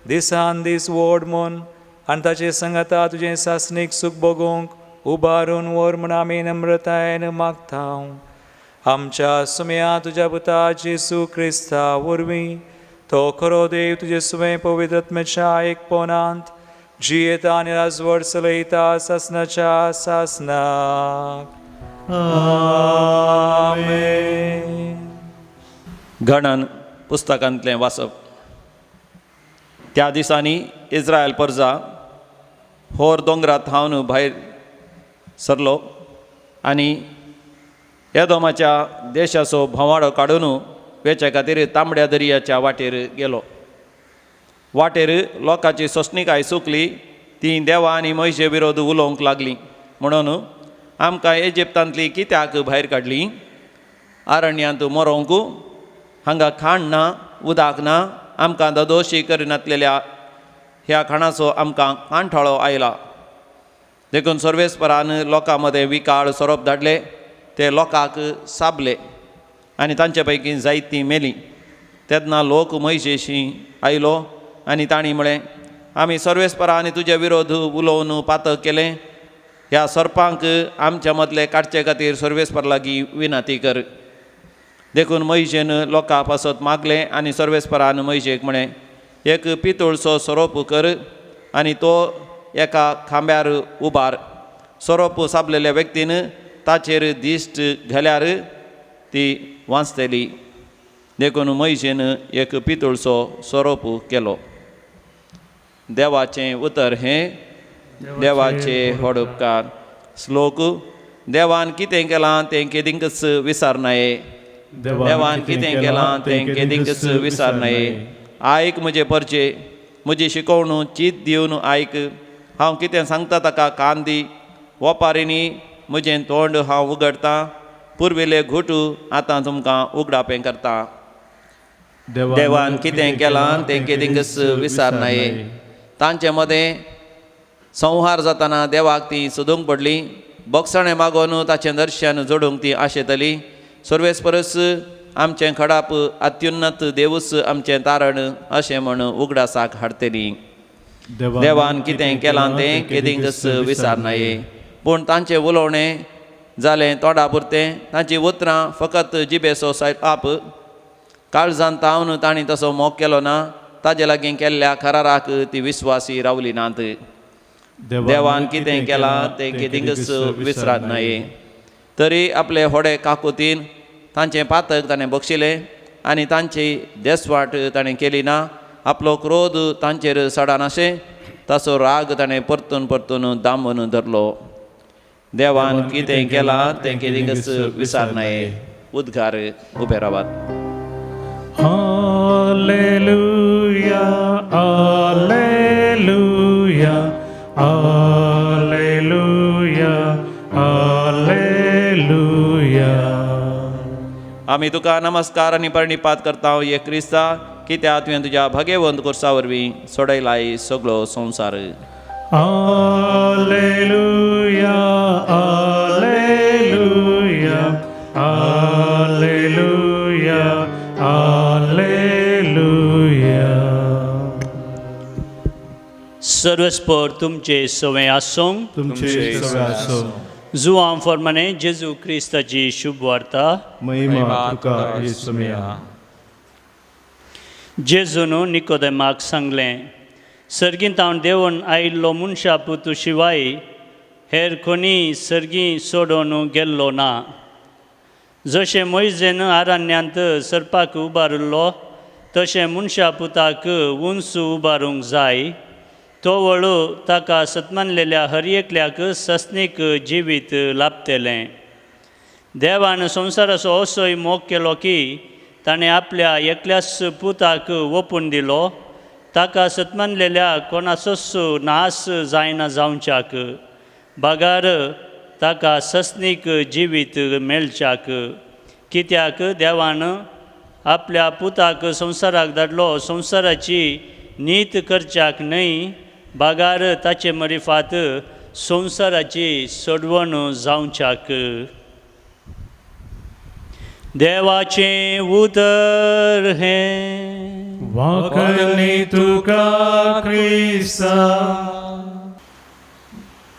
दिसान दीस व्हड म्हूण आनी ताचे संगता तुजें सासणीक सूख भोगूंक उबारून व्हर म्हूण आमी नम्रतायेन मागता. आमच्या सुमया तुज्या पुता जेजू क्रिस्ता वरवीं तो खरो देव तुजे सुवें पवित्र आत्म्याच्या एकपणांत जियेता आनी राजवट चलयता सासनाच्या सासनाक. आमेन. गणन पुस्तकांतलें वाचप. त्या दिसांनी इस्रायल परजा होर दोंगरात थावन भायर सरलो आनी येदोमाच्या देशाचो भोंवाडो काडून वेचे खातीर तांबड्या दर्याच्या वाटेर गेलो. वाटेर लोकांची सोंसणीकाय सुकली, ती देवा आनी म्हजे विरोध उलोवंक लागली म्हणून आमकां इजिप्तांतली कित्याक भायर काडली? आरण्यांत मरोंक हांगा खाण ना, उदक ना, आमकां ददोशी करिनातलेल्या ह्या खाणाचो आमकां कांठाळो आयला. देखून सर्वेस्परान लोकां मदें विकाळ सोरोप धाडले, ते लोकांक साबले आनी तांचे पैकी जायतीं मेलीं. तेन्ना लोक म्हयशेशी आयलो आनी तांणी म्हळें, आमी सर्वेस्परा आनी तुजे विरोध उलोवन पातक केलें, ह्या सोरपांक आमच्या मदले काडचे खातीर सर्वेस्पर लागीं विनंती कर. देखून म्हयशेन लोकां पासत मागलें आनी सर्वेस्परान म्हयशेक म्हळें, एक पितूळचो सोरोप कर आनी तो एका खांब्यार उबार. सोरोप साबलेल्या व्यक्तीन ताचेर दिश्ट घाल्यार ती वांचतली. देखून म्हयशेन एक पितूळचो सोरोप केलो. देवाचें उतर हें देवाचे व्हड उपकार. श्लोक. देवान कितें केलां तें केदींकच विसरनाये, देवान कितें केलां तें केदींकच विसरनाये. आयक म्हजे परचे, म्हजी शिकोवण चीत दिवन आयक, हांव कितें सांगता ताका कान दी. वोपारिंनी म्हजें तोंड हांव उगडटां, पुर्विल्ले घुट आतां तुमकां उगडापें करता. देवान कितें केलां तें केदींकच विसरनाये. तांचे मदें संहार जातना देवाक ती सोदूंक पडली, बोगसणें मागोवन ताचें दर्शन जोडूंक ती आशेतली. सर्वेस्परस आमचें खडाप अत्युन्नत देवूच आमचें तारण अशें म्हूण उगडासाक हाडटली. देवान कितें केलां तें केदींकच विसरनाये. पूण तांचें उलोवणें जालें तोंडा पुरतें, तांचीं उतरां फकत जिबेचो सायप. काळजान तावन तांणी तसो मोग केलो ना, ताजे लागीं केल्ल्या कराराक ती विस्वासी रावली नात. देवान कितें केलां तें केदींकच विसरनाये. तरी आपले होडे काकुतीन तांचें पातक ताणें बक्षिलें आनी तांची देसवाट ताणें केली ना. आपलो क्रोध तांचेर सडानाशें ताचो राग ताणें परतून परतून दामून धरलो. देवान कितें केलां तें केदींकच विसरनाये. उद्गार उबे रावात. Hallelujah, hallelujah, hallelujah, hallelujah. आमी तुका नमस्कार आनी प्रणिपात करता ये क्रिस्ता, कित्याक तुवें तुज्या भगेवंत कुर्सा वरवीं सोडयलाय सगळो संवसार. Hallelujah, hallelujah, hallelujah, hallelujah. सर्वस्पर तुमचे सवे आसूं, तुमचे सवे आसूं. जुआं फॉर्माने जेजू क्रिस्ताची शुभ वार्ता. महिमा तुका येसुमया. जेजून निकोदेमाक सांगलें, सर्गींत देवून आयिल्लो मनशा पुतू शिवाय हेर कोणी सर्गी सोडून गेल्लो ना. जशें मोयजेन आरण्यांत सरपाक उबारिल्लो तशें मनशा पुताक उंच उबारूंक जाय. तो वळू ताका सतमानलेल्या हर एकल्याक सस्नीक जिवीत लाभतलें. देवान संवसाराचो असोय मोग केलो की ताणें आपल्या एकल्याच पुताक ओपून दिलो, ताका सतमानलेल्या कोणाचोच नाश जायना जावच्याक, बगार ताका सस्नीक जिवीत मेळच्याक. कित्याक देवान आपल्या पुताक संवसाराक धाडलो, संवसाराची नीत करच्याक न्हय, बगार ताचे मरिफात संवसाराची सोडवण जावच्याक. देवाचें उतर हें. वाकणी तुका क्रिस्ता.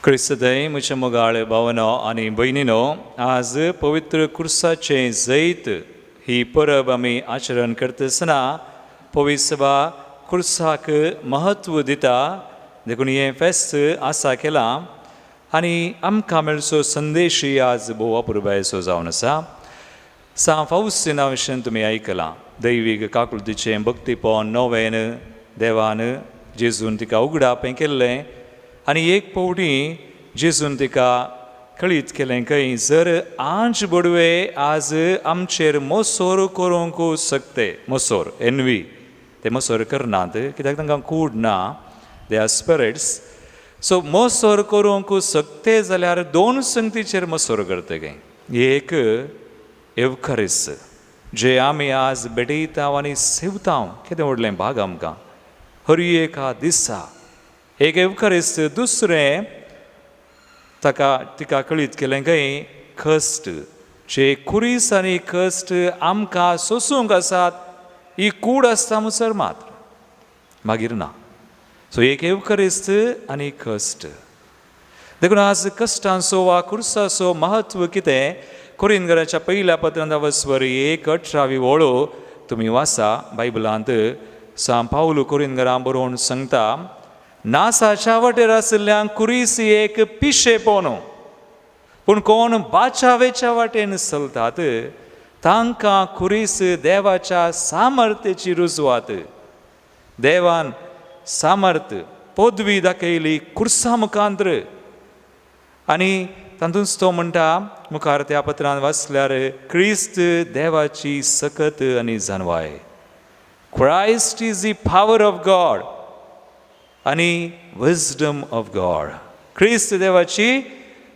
क्रिस्तदय म्हज्या मोगाळ भावनो आनी भयणीनो, आज पवित्र कुर्साचें जैत ही परब आमी आचरण करता आसतना पवित्र सभा कुर्साक म्हत्व दिता, देखून हें फेस्त आसा केलां आनी आमकां मेळचो संदेशूय आज भोव अपुरबायेचो जावन आसा. सां फावस्तिना विशीं तुमी आयकलां. दैवीक काकुळतीचें भक्तीपण नवेन देवान जेजून तिका उगडापें केल्लें आनी एक फावटी जेजून तिका कळीत केलें खंय, जर आंज बडवे आज आमचेर मोसोर करूंक शकते, मोसोर एनवी, ते मोसोर करनात कित्याक तांकां कूड ना, they are spirits. सो मोसोर करूंक शकते जाल्यार दोन संगतीचेर मोसोर करता खंय. एक एवखरीस जे आमी आज भेटयता आनी सेवता, कितें व्हडलें भाग आमकां हर एका दिसा एक एवखरीस. दुसरें ताका तिका कळीत केलें खंय, कश्ट जे खुरीस आनी कश्ट आमकां सोसूंक आसात, ही कूड आसता म्हणसर मात्र, मागीर ना. सो एक एवखरिस्त आनी कश्ट. देखून आज कश्टांचो वा कुर्साचो म्हत्व कितें, कोरिंदगराच्या पयल्या पत्रांत वस्वर 1:18 वळो तुमी वाचा. बायबलांत सां पावलू कोरिंदगरां बरोवन सांगता, नासाच्या वाटेर आशिल्ल्यांक कुरीस एक पिशेपण, पूण कोण बाचावेच्या वाटेन चलतात तांकां कुरीस देवाच्या सामर्थ्याची रुजवात. देवान सामर्थ पदवी दाखयली कुर्सा मुखांत्र. आनी तातूंत तो म्हणटा मुखार त्या पत्रान वाचल्यार, क्रिस्त देवाची सकत आनी जानवाय. Christ is the power of God आनी विजडम ऑफ गॉड. क्रिस्त देवाची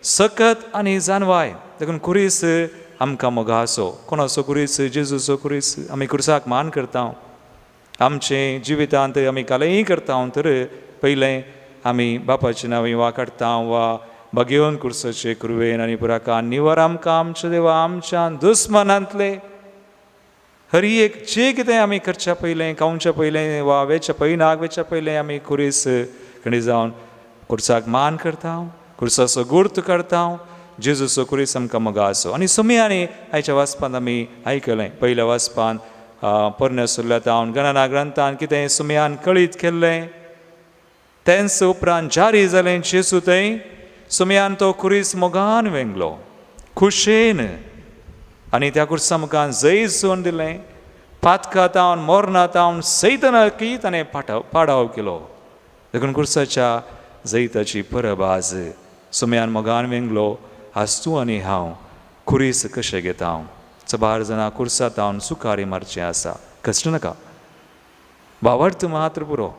सकत आनी जानवाय. देखून कुरीस आमकां मोगाचो. कोणाचो कुरीस? जेजूचो कुरीस. आमी कुर्साक मान करता आमचे जिवितांत, आमी कालय करता. तर पयलें आमी बापाची नांव वा काडटा वा बगेवन कुर्साचे कुरवेन आनी पुराका निवर आमकां आमच्या देवा आमच्या दुस्मनांतले. हर एक जे कितें आमी करच्या पयलें, खावच्या पयलें वा वेच्या पयनाक वेच्या पयलें आमी कुरीस खंडी जावन कुर्साक मान करता, कुर्साचो गुर्त करता. जेजूचो कुरीस आमकां मोगा आसो. आनी सुमयानी आयच्या वाचपांत आमी आयकलें, पयल्या वाचपांत पोरण्या सुर्ल्यातावन गणना ग्रंथान कितें सुमयान कळीत केल्लें, तेंच उपरांत जारी जालें जेजू थंय. सुमयान तो कुरीस मोगान वेंगलो खुशेन आनी त्या कुर्सा मुखान जैत जोवन दिलें. पातका तावन मोरना तावन सैतनाकी ताणें पाडाव केलो. देखून कुर्साच्या जैताची परब आज सुमयान मोगान वेंगलो. आज तूं आनी हांव कुरीस कशें घेता? हांव चबार जाणां कुर्सा तावन सुकारी मारचें आसा, कश्ट नाका, बावडत मात्र पुरो.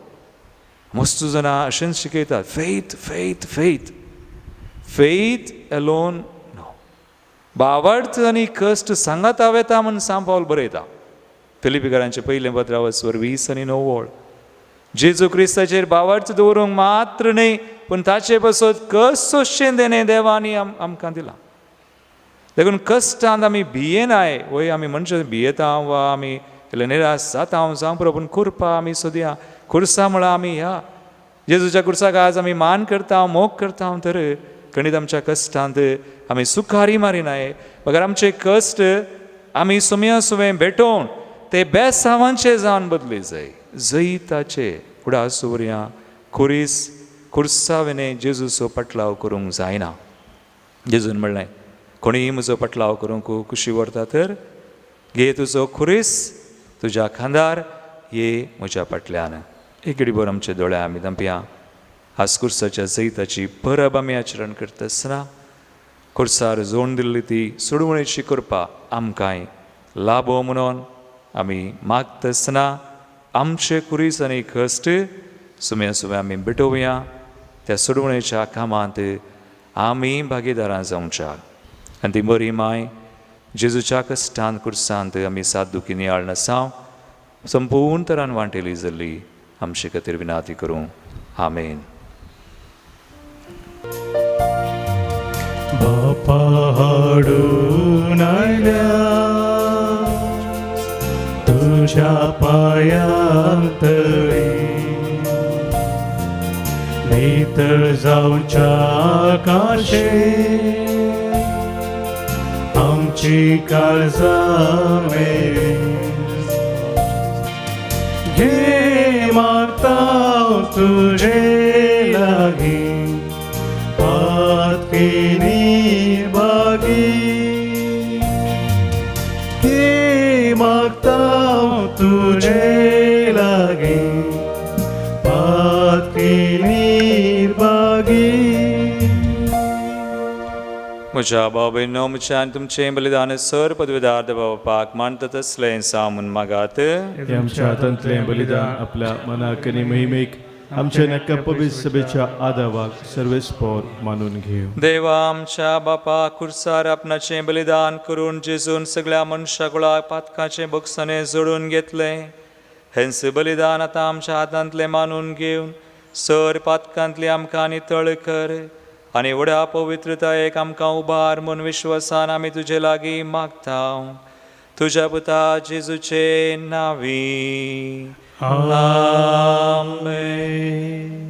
मस्त जाणां अशेंच शिकयतात, faith faith faith faith alone no. बावडत आनी कश्ट सांगाता वेता म्हूण सांग पावल बरयता फिलिपिकारांचें पयलें पत्र वचवर 20 आनी 9 वळ. जेजू क्रिस्ताचेर बावडत दवरूंक मात्र न्हय, पूण ताचे पासत कश्ट सोंसचें देणें देवांनी आमकां दिलां. देखून कश्टांत आमी भियेनाय वय, आमी मनशां भियेता वा आमी निराश जाता जावं पुरो, पूण कुरपा आमी सोदया. कुर्सा म्हळ्यार आमी ह्या जेजूच्या कुर्साक आज आमी मान करता, मोग करता. तर खंडीत आमच्या कश्टांत आमी सुखारी मारिनाय, बगर आमचे कश्ट आमी सुमया सुवें भेटोवन ते बेसावांचे जावन बदली जाय जैताचे. उडास दवरया, कुरीस कुर्सा विणे जेजूचो पटलाव करूंक जायना. जेजून म्हणलें, कोणीय म्हजो पटलाव करूंक कुशी व्हरता तर घे तुजो खुरीस तुज्या खांदार, ये म्हज्या फाटल्यान. एक घडीभर आमचे दोळे आमी धांपया. आज कुर्साच्या जैताची परब आमी आचरण करता आसतना कुर्सार जोड दिल्ली ती सोडवणेची कृपा आमकांय लाभो म्हणून. आमी मागतासतना आमचे कुरीस आनी कश्ट सुम्या सुम्या आमी भेटोवया. त्या सोडवणेच्या कामांत आमी भागीदारां जावच्या आनी ती बरी माय जेजूच्या कश्टान कुर्सांत आमी सात दुखी नियाळ नासांव संपूर्ण तरान वांटेली जाल्ली आमचे खातीर विनाती करूं. आमेन. बापा हाडून आयल्या तुज्या पांयांतळी नितळ जावच्या काशे आमची काळजां मेळी घे मागता तुजे लागीं पातकिनी बागी घे मागता तुजे लागीं पातकिनी बागी. म्हज्या बाबेनो म्हज्या आनी तुमचें बलिदान सर पदवीदार बापाक मानता तसलें सामून मागात. हे आमच्या हातांतलें बलिदान आपल्या मनाक आनी महिमेक आमच्या नक्का पवित्र सभेच्या आदावाक सर्वेस्पोर मानून घेव. देवा आमच्या बापा कुर्सार आपणाचें बलिदान करून जेजून सगळ्या मनशा कुळाक पातकाचें बक्षाणें जोडून घेतलें. हेंच बलिदान आतां आमच्या हातांतलें मानून घेवन सर पातकांतली आमकां नितळ कर आनी व्हडा पवित्रतायेक आमकां उबार म्हूण विश्वासान आमी तुजे लागीं मागता. तुज्या पुता जेजूचे नांवी आमेन.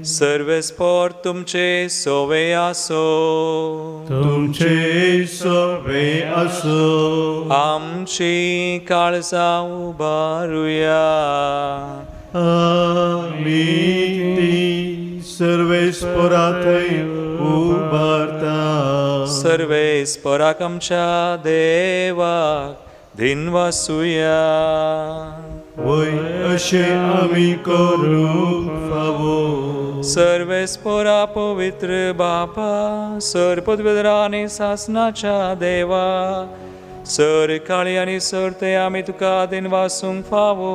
सर्वेस्पोर तुमचे सोवे आसो. तुमचे सोवे आसो. आमची काळजां उबारुया. आमी ती सर्वेस्पोरा थंय उबारता. सर्वेस्पोराक आमच्या देवाक दिनवासुया. वय अशें आमी करूंक फावो. सर्वेस्पोरा पवित्र बापा सर पदवेदरा आनी सासनाच्या देवा सर काळी आनी सर ते आमी तुका दिनवासूंक फावो.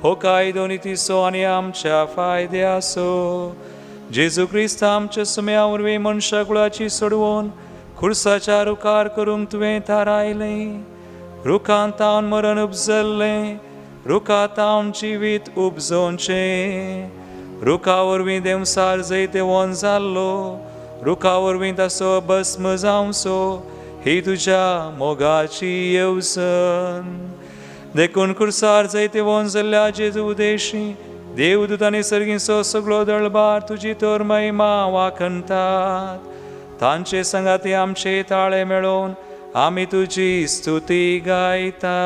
हो कायदो नितीचो आनी आमच्या फायद्याचो. जेजू क्रिस्त आमच्या सुम्या वरवीं मनशा कुळाची सोडवून खुर्साच्या रुखार करूंक तुवें थारायलें. रुखान तावन मरण उपजल्लें, रुखा तावन जिवीत उपजोवचें. रुखा वरवीं देंवसार जैतेवन जाल्लो, रुखा वरवीं ताचो भस्म जावचो ही तुज्या मोगाची येवजण. देखून कुर्सार जैतेवन जाल्ल्या जेजू उदेशी देवदूत आनी सर्गींचो सगळो दळबार तुजी तर महिमा वाखणतात. तांचे संगाती आमचे ताळे मेळोवन आमी तुजी स्तुती गायता.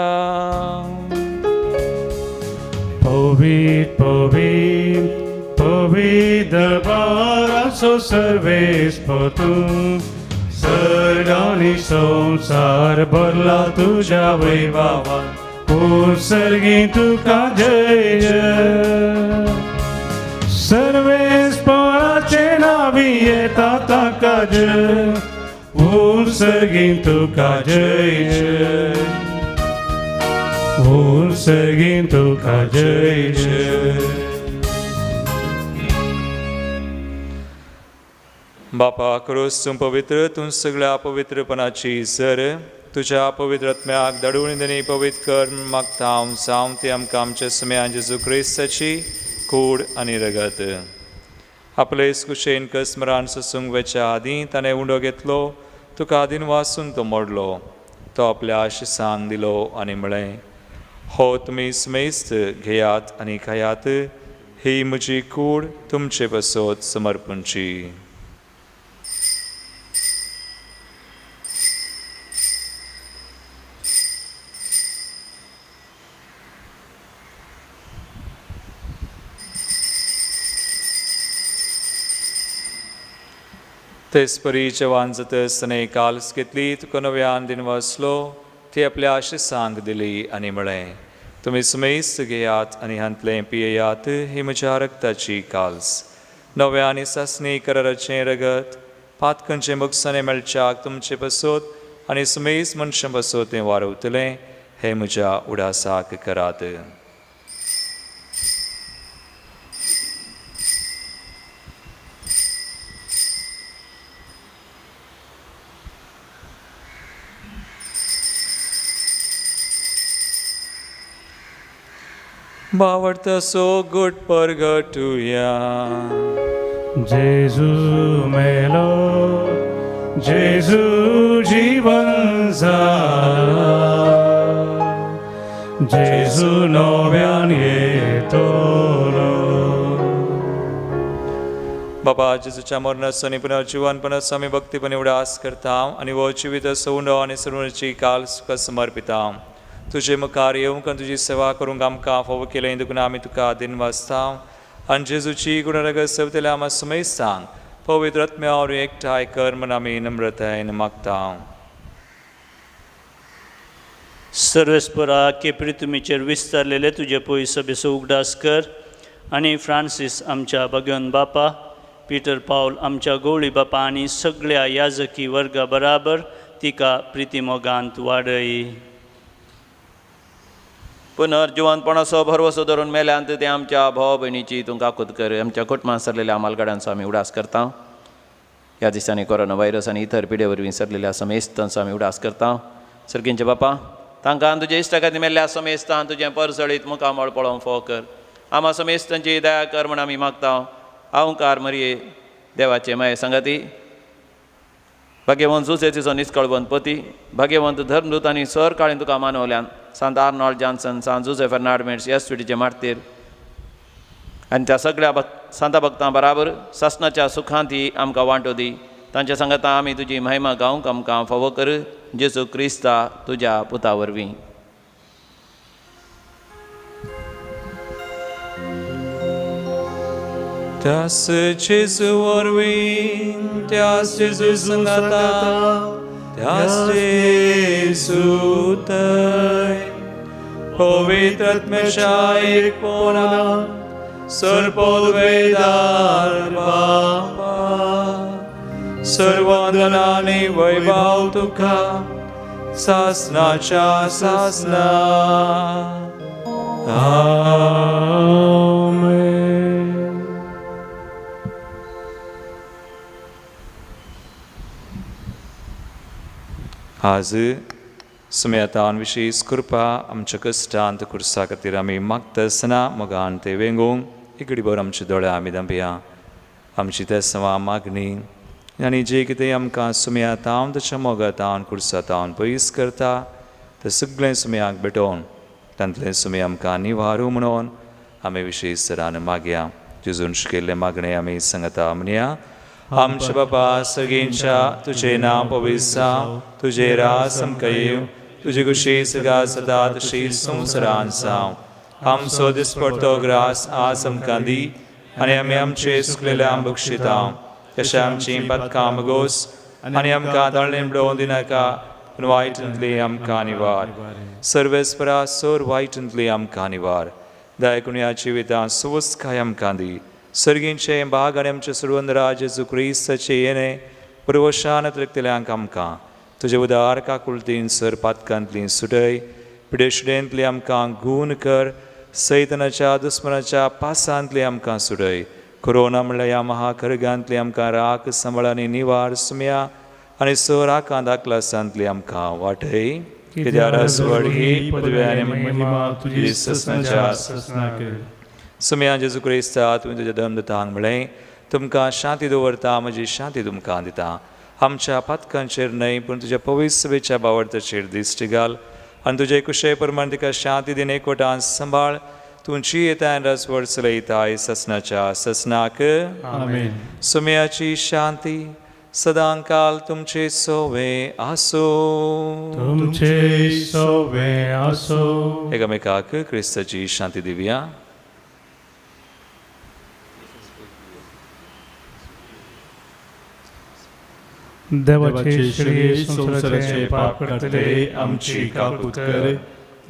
पवित्र पवित्र पवित्र दरबाराचो सर्वेस्पोर तूं सर्ग आनी संवसार भरला तुज्या वैभवान. सर्गी तुका जय जय. सर्वेस्पोराचे नांवी येता ताका जय. सर्गी तुका जय जय. सर्गी तुका जय जय. बापा क्रोस तूं पवित्र, तूं सगळ्या पवित्रपणाची सर तुज्या पवित्र आत्म्याक धाडून आनी पवित्र कर मागता हांव जावं ती आमकां आमच्या सुम्या जेजू क्रिस्ताची कूड आनी रगत. आपले कुशेन कस्मरान सोसूंक वेच्या आदीं ताणें उंडो घेतलो, तुका आदीन वासून तो मोडलो, तो आपल्या आशिसांक दिलो आनी म्हळें, हो तुमी समेस्त घेयात आनी खायात, ही म्हजी कूड तुमचे पासत समर्पणची. तेच परी जेवान जातच ताणें काल्स घेतली, तुका नव्यान दिनवासलो, ती आपल्या आशिसांक दिली आनी म्हळें, तुमी समेस्त घेयात आनी हांतलें पियेयात, ही म्हज्या रक्ताची काल्स, नव्या आनी सासणी कराराचें रगत, पातकांचें बक्षाणें मेळच्याक तुमचे पासत आनी समेस्त मनशां पासत तें वारवतलें. हे म्हज्या उडासाक करात. बावडतो गुट परगटुया. जेजू मेलो, जेजू जीवन जाला, जेजू नव्यान येतलो. बाबा जेजूच्या मरणाचो आनी पुनर्जीवनपणाचो आमी भक्तीपणे उडास करता आनी हो जिवीत सवंडो आनी सर्वची काल सुखा समर्पिता. तुजे मुखार येवंक आनी तुजी सेवा करूंक आमकां फावो केलें देखून आमी तुका दिनवासता आनी जेजूची गुणरगत सवतल्या आमा समेस्तांक पवित्र आत्म्या वरवीं एकठांय कर म्हूण आमी नम्रतायेन मागता. सर्वेस्परा के पृथ्वीचेर विस्तारलेले तुजे पयसो बेसो उगडास कर आनी फ्रांसीस आमच्या भगवन बापा, पीटर पावल आमच्या गवळी बापा आनी सगळ्या याजकी वर्गा बराबर तिका प्रितीमोगांत वाडय. पुनर्जिवंतपणाचो भरवसो धरून मेल्यांत ते आमच्या भाव भयणीची तूं काकूत कर. आमच्या कुटुंबांत सरलेल्या आमालगाड्यांचो आमी उडास करता. ह्या दिसांनी कोरोना व्हायरस आनी इतर पिडे वरवीं सरलेल्या समेस्तांचो आमी उडास करता. सर्गींचे बापा, तांकां तुजे इश्टा खातीर मेल्ल्या समेस्तान तुजें परजळीत मुखामळ पळोवंक फावो कर. आमा समेस्तांची दया कर म्हूण आमी मागता. अहंकार मरये देवाचे माये सांगाती भाग्यवंत जुसे तिचो निस्कळवंत पती, भाग्यवंत धर्मदूत आनी सर काळीन तुका मानवल्यान सांत आर्नॉल्ड जॉन्सन, सांत जुसे फेर्नांड मेट्स, एस टीचे मार्तीर आनी त्या सगळ्या सांता भक्तां बराबर सासनाच्या सुखांत ही आमकां वांटो दी. तांच्या सांगाता आमी तुजी महिमा गावंक आमकां फावो कर, जेजू क्रिस्ता तुज्या पुता वरवीं. त्यास जेजू वरवीं, त्यास जेजू संगाता, त्यास जेजू थंय पवित्र आत्म्याच्या एकपणान सर्वोद्वेदार बापा, सर्वदनानी वैभव तुका सासनाच्या सासना. आमेन. आज सुम्यातान विशेष कृपा आमच्या कश्टांत खुर्सा खातीर आमी मागता आसतना मोगान ते वेंगोवंक इकडे भर आमचे दोळे आमी धांपया. आमची तेसवा मागणी आनी जे कितें आमकां सुम्यातावन ताच्या मोगातावन खुर्सातावन पयस करता तें सगळें सुम्याक भेटोवन तांतलें सुमी आमकां निवारू म्हणून आमी विशेष तरान मागया. जेजून शिकयल्लें मागणें आमी सांगता म्हणया. आमच्या बापा सगळींच्या तुजें नांव पवित्र जावं, तुजें राज आमकां येवं, तुजी खुशी सगळ्या सदा तशी संवसारांत जावं. आमचो दिसपडतो ग्रास आज आमकां दी आनी आमी आमचे सुकलेल्या बक्षिता तशें आमची पातकां मगोस आनी आमकां ताळें बडोवन दिनाका, पूण वायटांतली आमकां निवार. सर्वेस्परा सोर वायटांतली आमकां निवार. दयाकुणया जिवितांत सुवस्काय आमकां दी. सर्गींचे भाग आनी आमचे सुरवंदरा जेजू क्रिस्ताचे येणे पुर्वशान तृप्तल्यांक आमकां तुजे उदार काकुळतीन सर पातकांतली सुटय, पिडेशुडेंतली आमकां गूण कर, सैतनाच्या दुस्मनाच्या पासांतली आमकां सुटय. कोरोना म्हणल्यार ह्या महाखर्गांतली आमकां राख सांबाळ आनी निवार सुमया आनी स राखां दाखलासांतली आमकां वाटय. कित्याक रासवड ही पदवी आनी महिमा तुजी ससनाच्या ससनाक. सुमया जेजू क्रिस्ता, तुवें तुज्या धर्मदूतांक म्हळें, तुमकां शांती दवरता, म्हजी शांती तुमकां दिता. आमच्या पातकांचेर न्हय पूण तुज्या पवित्र सभेच्या बावडताचेर दिश्टी घाल आनी तुजे कुशे प्रमाण तिका शांती दिन एकवटान सांबाळ. तुमची येता रसवड चलयताय ससनाच्या ससनाक. आमेन. सुमयाची शांती सदांकाल तुमचे सोवे आसो. तुमचे सोवे आसो. एकामेकाक क्रिस्ताची शांती दिवया. देवाचे शेळये संवसाराचे पाप करतले आमची काकूत कर.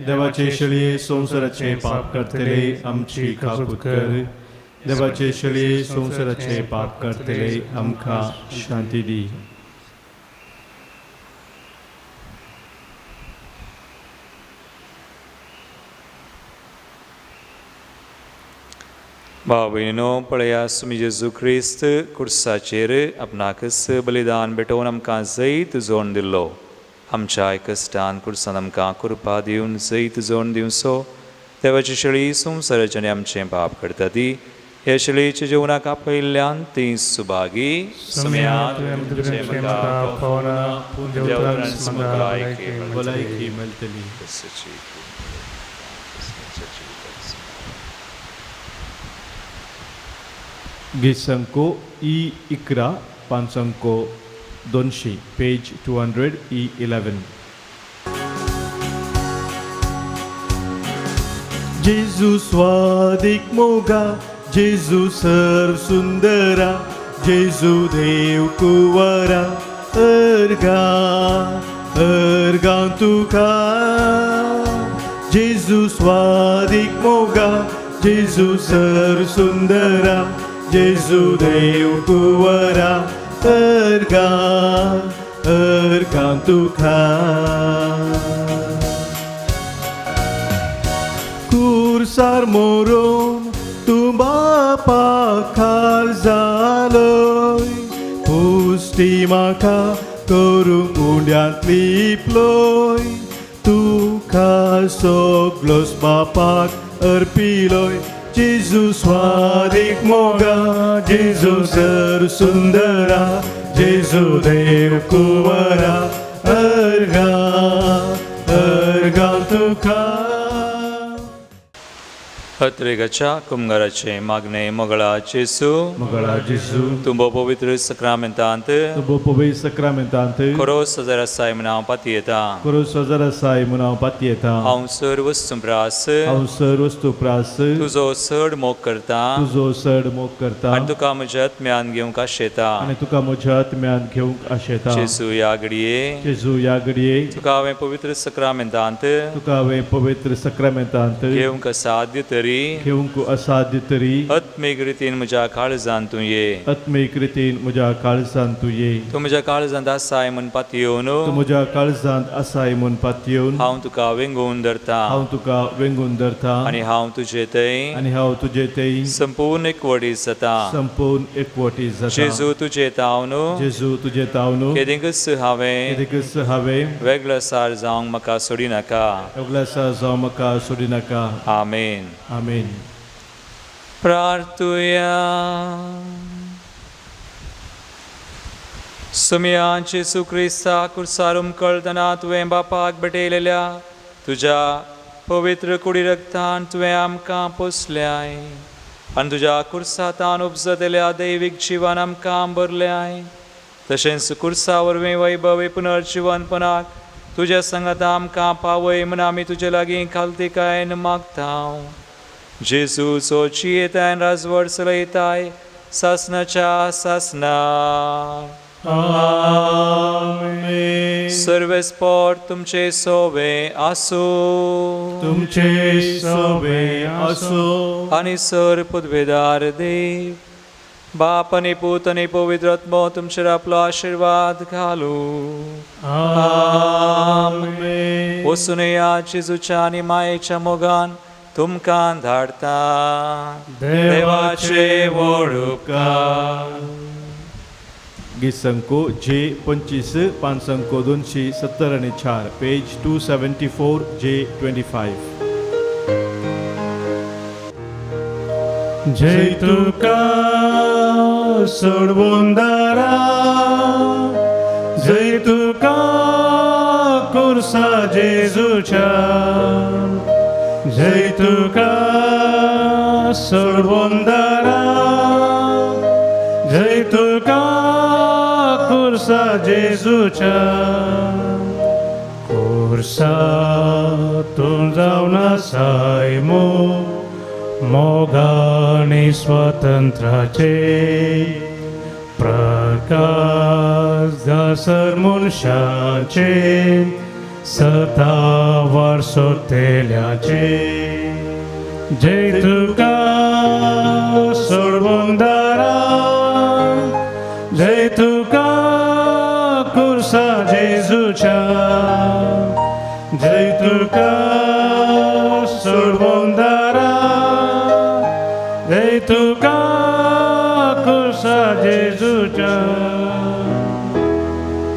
देवाचे शेळये संवसाराचे पाप करतले आमची काकूत कर. देवाचे शेळये संवसाराचे पाप करतले आमकां शांती दी. भाव भयणीनो, पळया सुमी जेजू क्रिस्त कुर्साचेर आपणाकच बलिदान भेटोवन आमकां जैत जोड दिल्लो. आमच्या कश्टान कुर्सान आमकां कृपा दिवन जैत जोड दिवचो. देवाची शेळी संवसाराचे आनी आमचें पाप करता ती ह्या शेळयेच्या जेवणाक आपयिल्ल्यान ती सुभागी. भलायकी मेळटली. गीत ई 11 502 पेज 200 ई 11. जेजू स्वादीक मोगा, जेजू सर्व सुंदरा, जेजू देव कुंवरा, अर्गा अर्गा तुका. जेजू स्वादीक मोगा, जेजू सर्व सुंदरा, जेजू देव कुंवरा, अर्गा अर्गा तुका. कुर्सार मोरोन तूं बापा खाल जालोय, पुश्टी म्हाका करूंक उंड्यांत लिपलोय, तुका सगलोच बापाक अर्पिलोय. जेजू स्वादीक मोगा, जेजू सर सुंदरा, जेजू देव कुंवरा, अर्गा अर्गा तुका. अत्रेगाच्या कुमगाराचें मागणें. मोगळा जेजू, मोगळा जेजू, तूं भोव पवित्र सक्रामेंतांत, तूं भोव पवित्र सक्रामेंतांत खरो सजार आसाय म्हूण हांव पातयेतां, खरो सजार आसाय म्हूण हांव पातयेतां. हांव सर वस्तू प्रास, हांव सर वस्तू प्रास, तुजो चड मोग करता, तुजो चड मोग करता, आनी तुका म्हज्या आत्म्यान घेवंक आशेता, आनी तुका म्हज्या आत्म्यान घेवंक आशेता. जेजू ह्या घडये, जेजू ह्या घडये, तुका हांवें पवित्र सक्रामेंतांत, तुका हांवें पवित्र सक्रामेंतांत घेवंक असाध्य तरी, घेवंक असाध्य तरी, आत्मीक रितीन म्हज्या काळजांत तूं ये, आत्मीक रितीन म्हज्या काळजांत तूं ये. तूं म्हज्या काळजांत आसाय म्हूण पातयेवन, तूं म्हज्या काळजांत आसाय म्हूण पातयेवन, हांव तुका वेंगोवन धरता, हांव तुका वेंगोवन धरता, आनी हांव तुजे थंय, आनी हांव तुजे थंय संपूर्ण एकवटी जाता, संपूर्ण एकवटी जाता. जेजू तुजे तावन, जेजू तुजे तावन, केदिंकच हांवें, केदिंकच हांवें वेगळसार जावंक म्हाका सोडिनाका, वेगळसार जावंक म्हाका सोडिनाका. आमेन. आमेन. प्रार्थुया. सुमया जेजू क्रिस्ता कुर्सार उमकळतना तुवें बापाक भेटयलेल्या तुज्या पवित्र कुडी रक्तान तुवें आमकां पोसल्याय आनी तुज्या कुर्सातान उपजतल्या दैवीक जिवान आमकां भरल्याय. तशेंच कुर्सा वरवीं वैभवी पुनर्जिवनपणाक तुज्या संगाता आमकां पावय म्हूण आमी तुजे लागीं खालतीकायेन मागता. जेजू जो जियेताय राजवट चलयताय सासनाच्या सासना. आमेन. सर्वेस्पोर तुमचे सोवे आसूं, तुमचे सोवे आसूं. आनी सर पदवेदार देव बाप आनी पूत आनी पवित्र आत्मो तुमचेर आपलो आशिर्वाद घालूं. आमेन. वचून या जेजूच्या आनी मायेच्या मोगान तुमकां धाडटा. देवाचे व्हड उपकार. गीत संको जे 25 5 274 पेज 274 जे 25. जय तुका सोडवंदारा, जय तुका कुर्सा जेजूच्या, जय तुका सोडवंदारा, जय तुका कुर्सा जेजूच्या. कुर्सा तूं जावन आसाय मोगानी स्वतंत्राचे प्रकाश जासर मनशाचे सतावर सोतेल्याचे. जय तुका सोडवंदारा, जय तुका कुर्सा जेजूच्या, जय तुका सोडवंदारा, जय तुका जेजूच्या।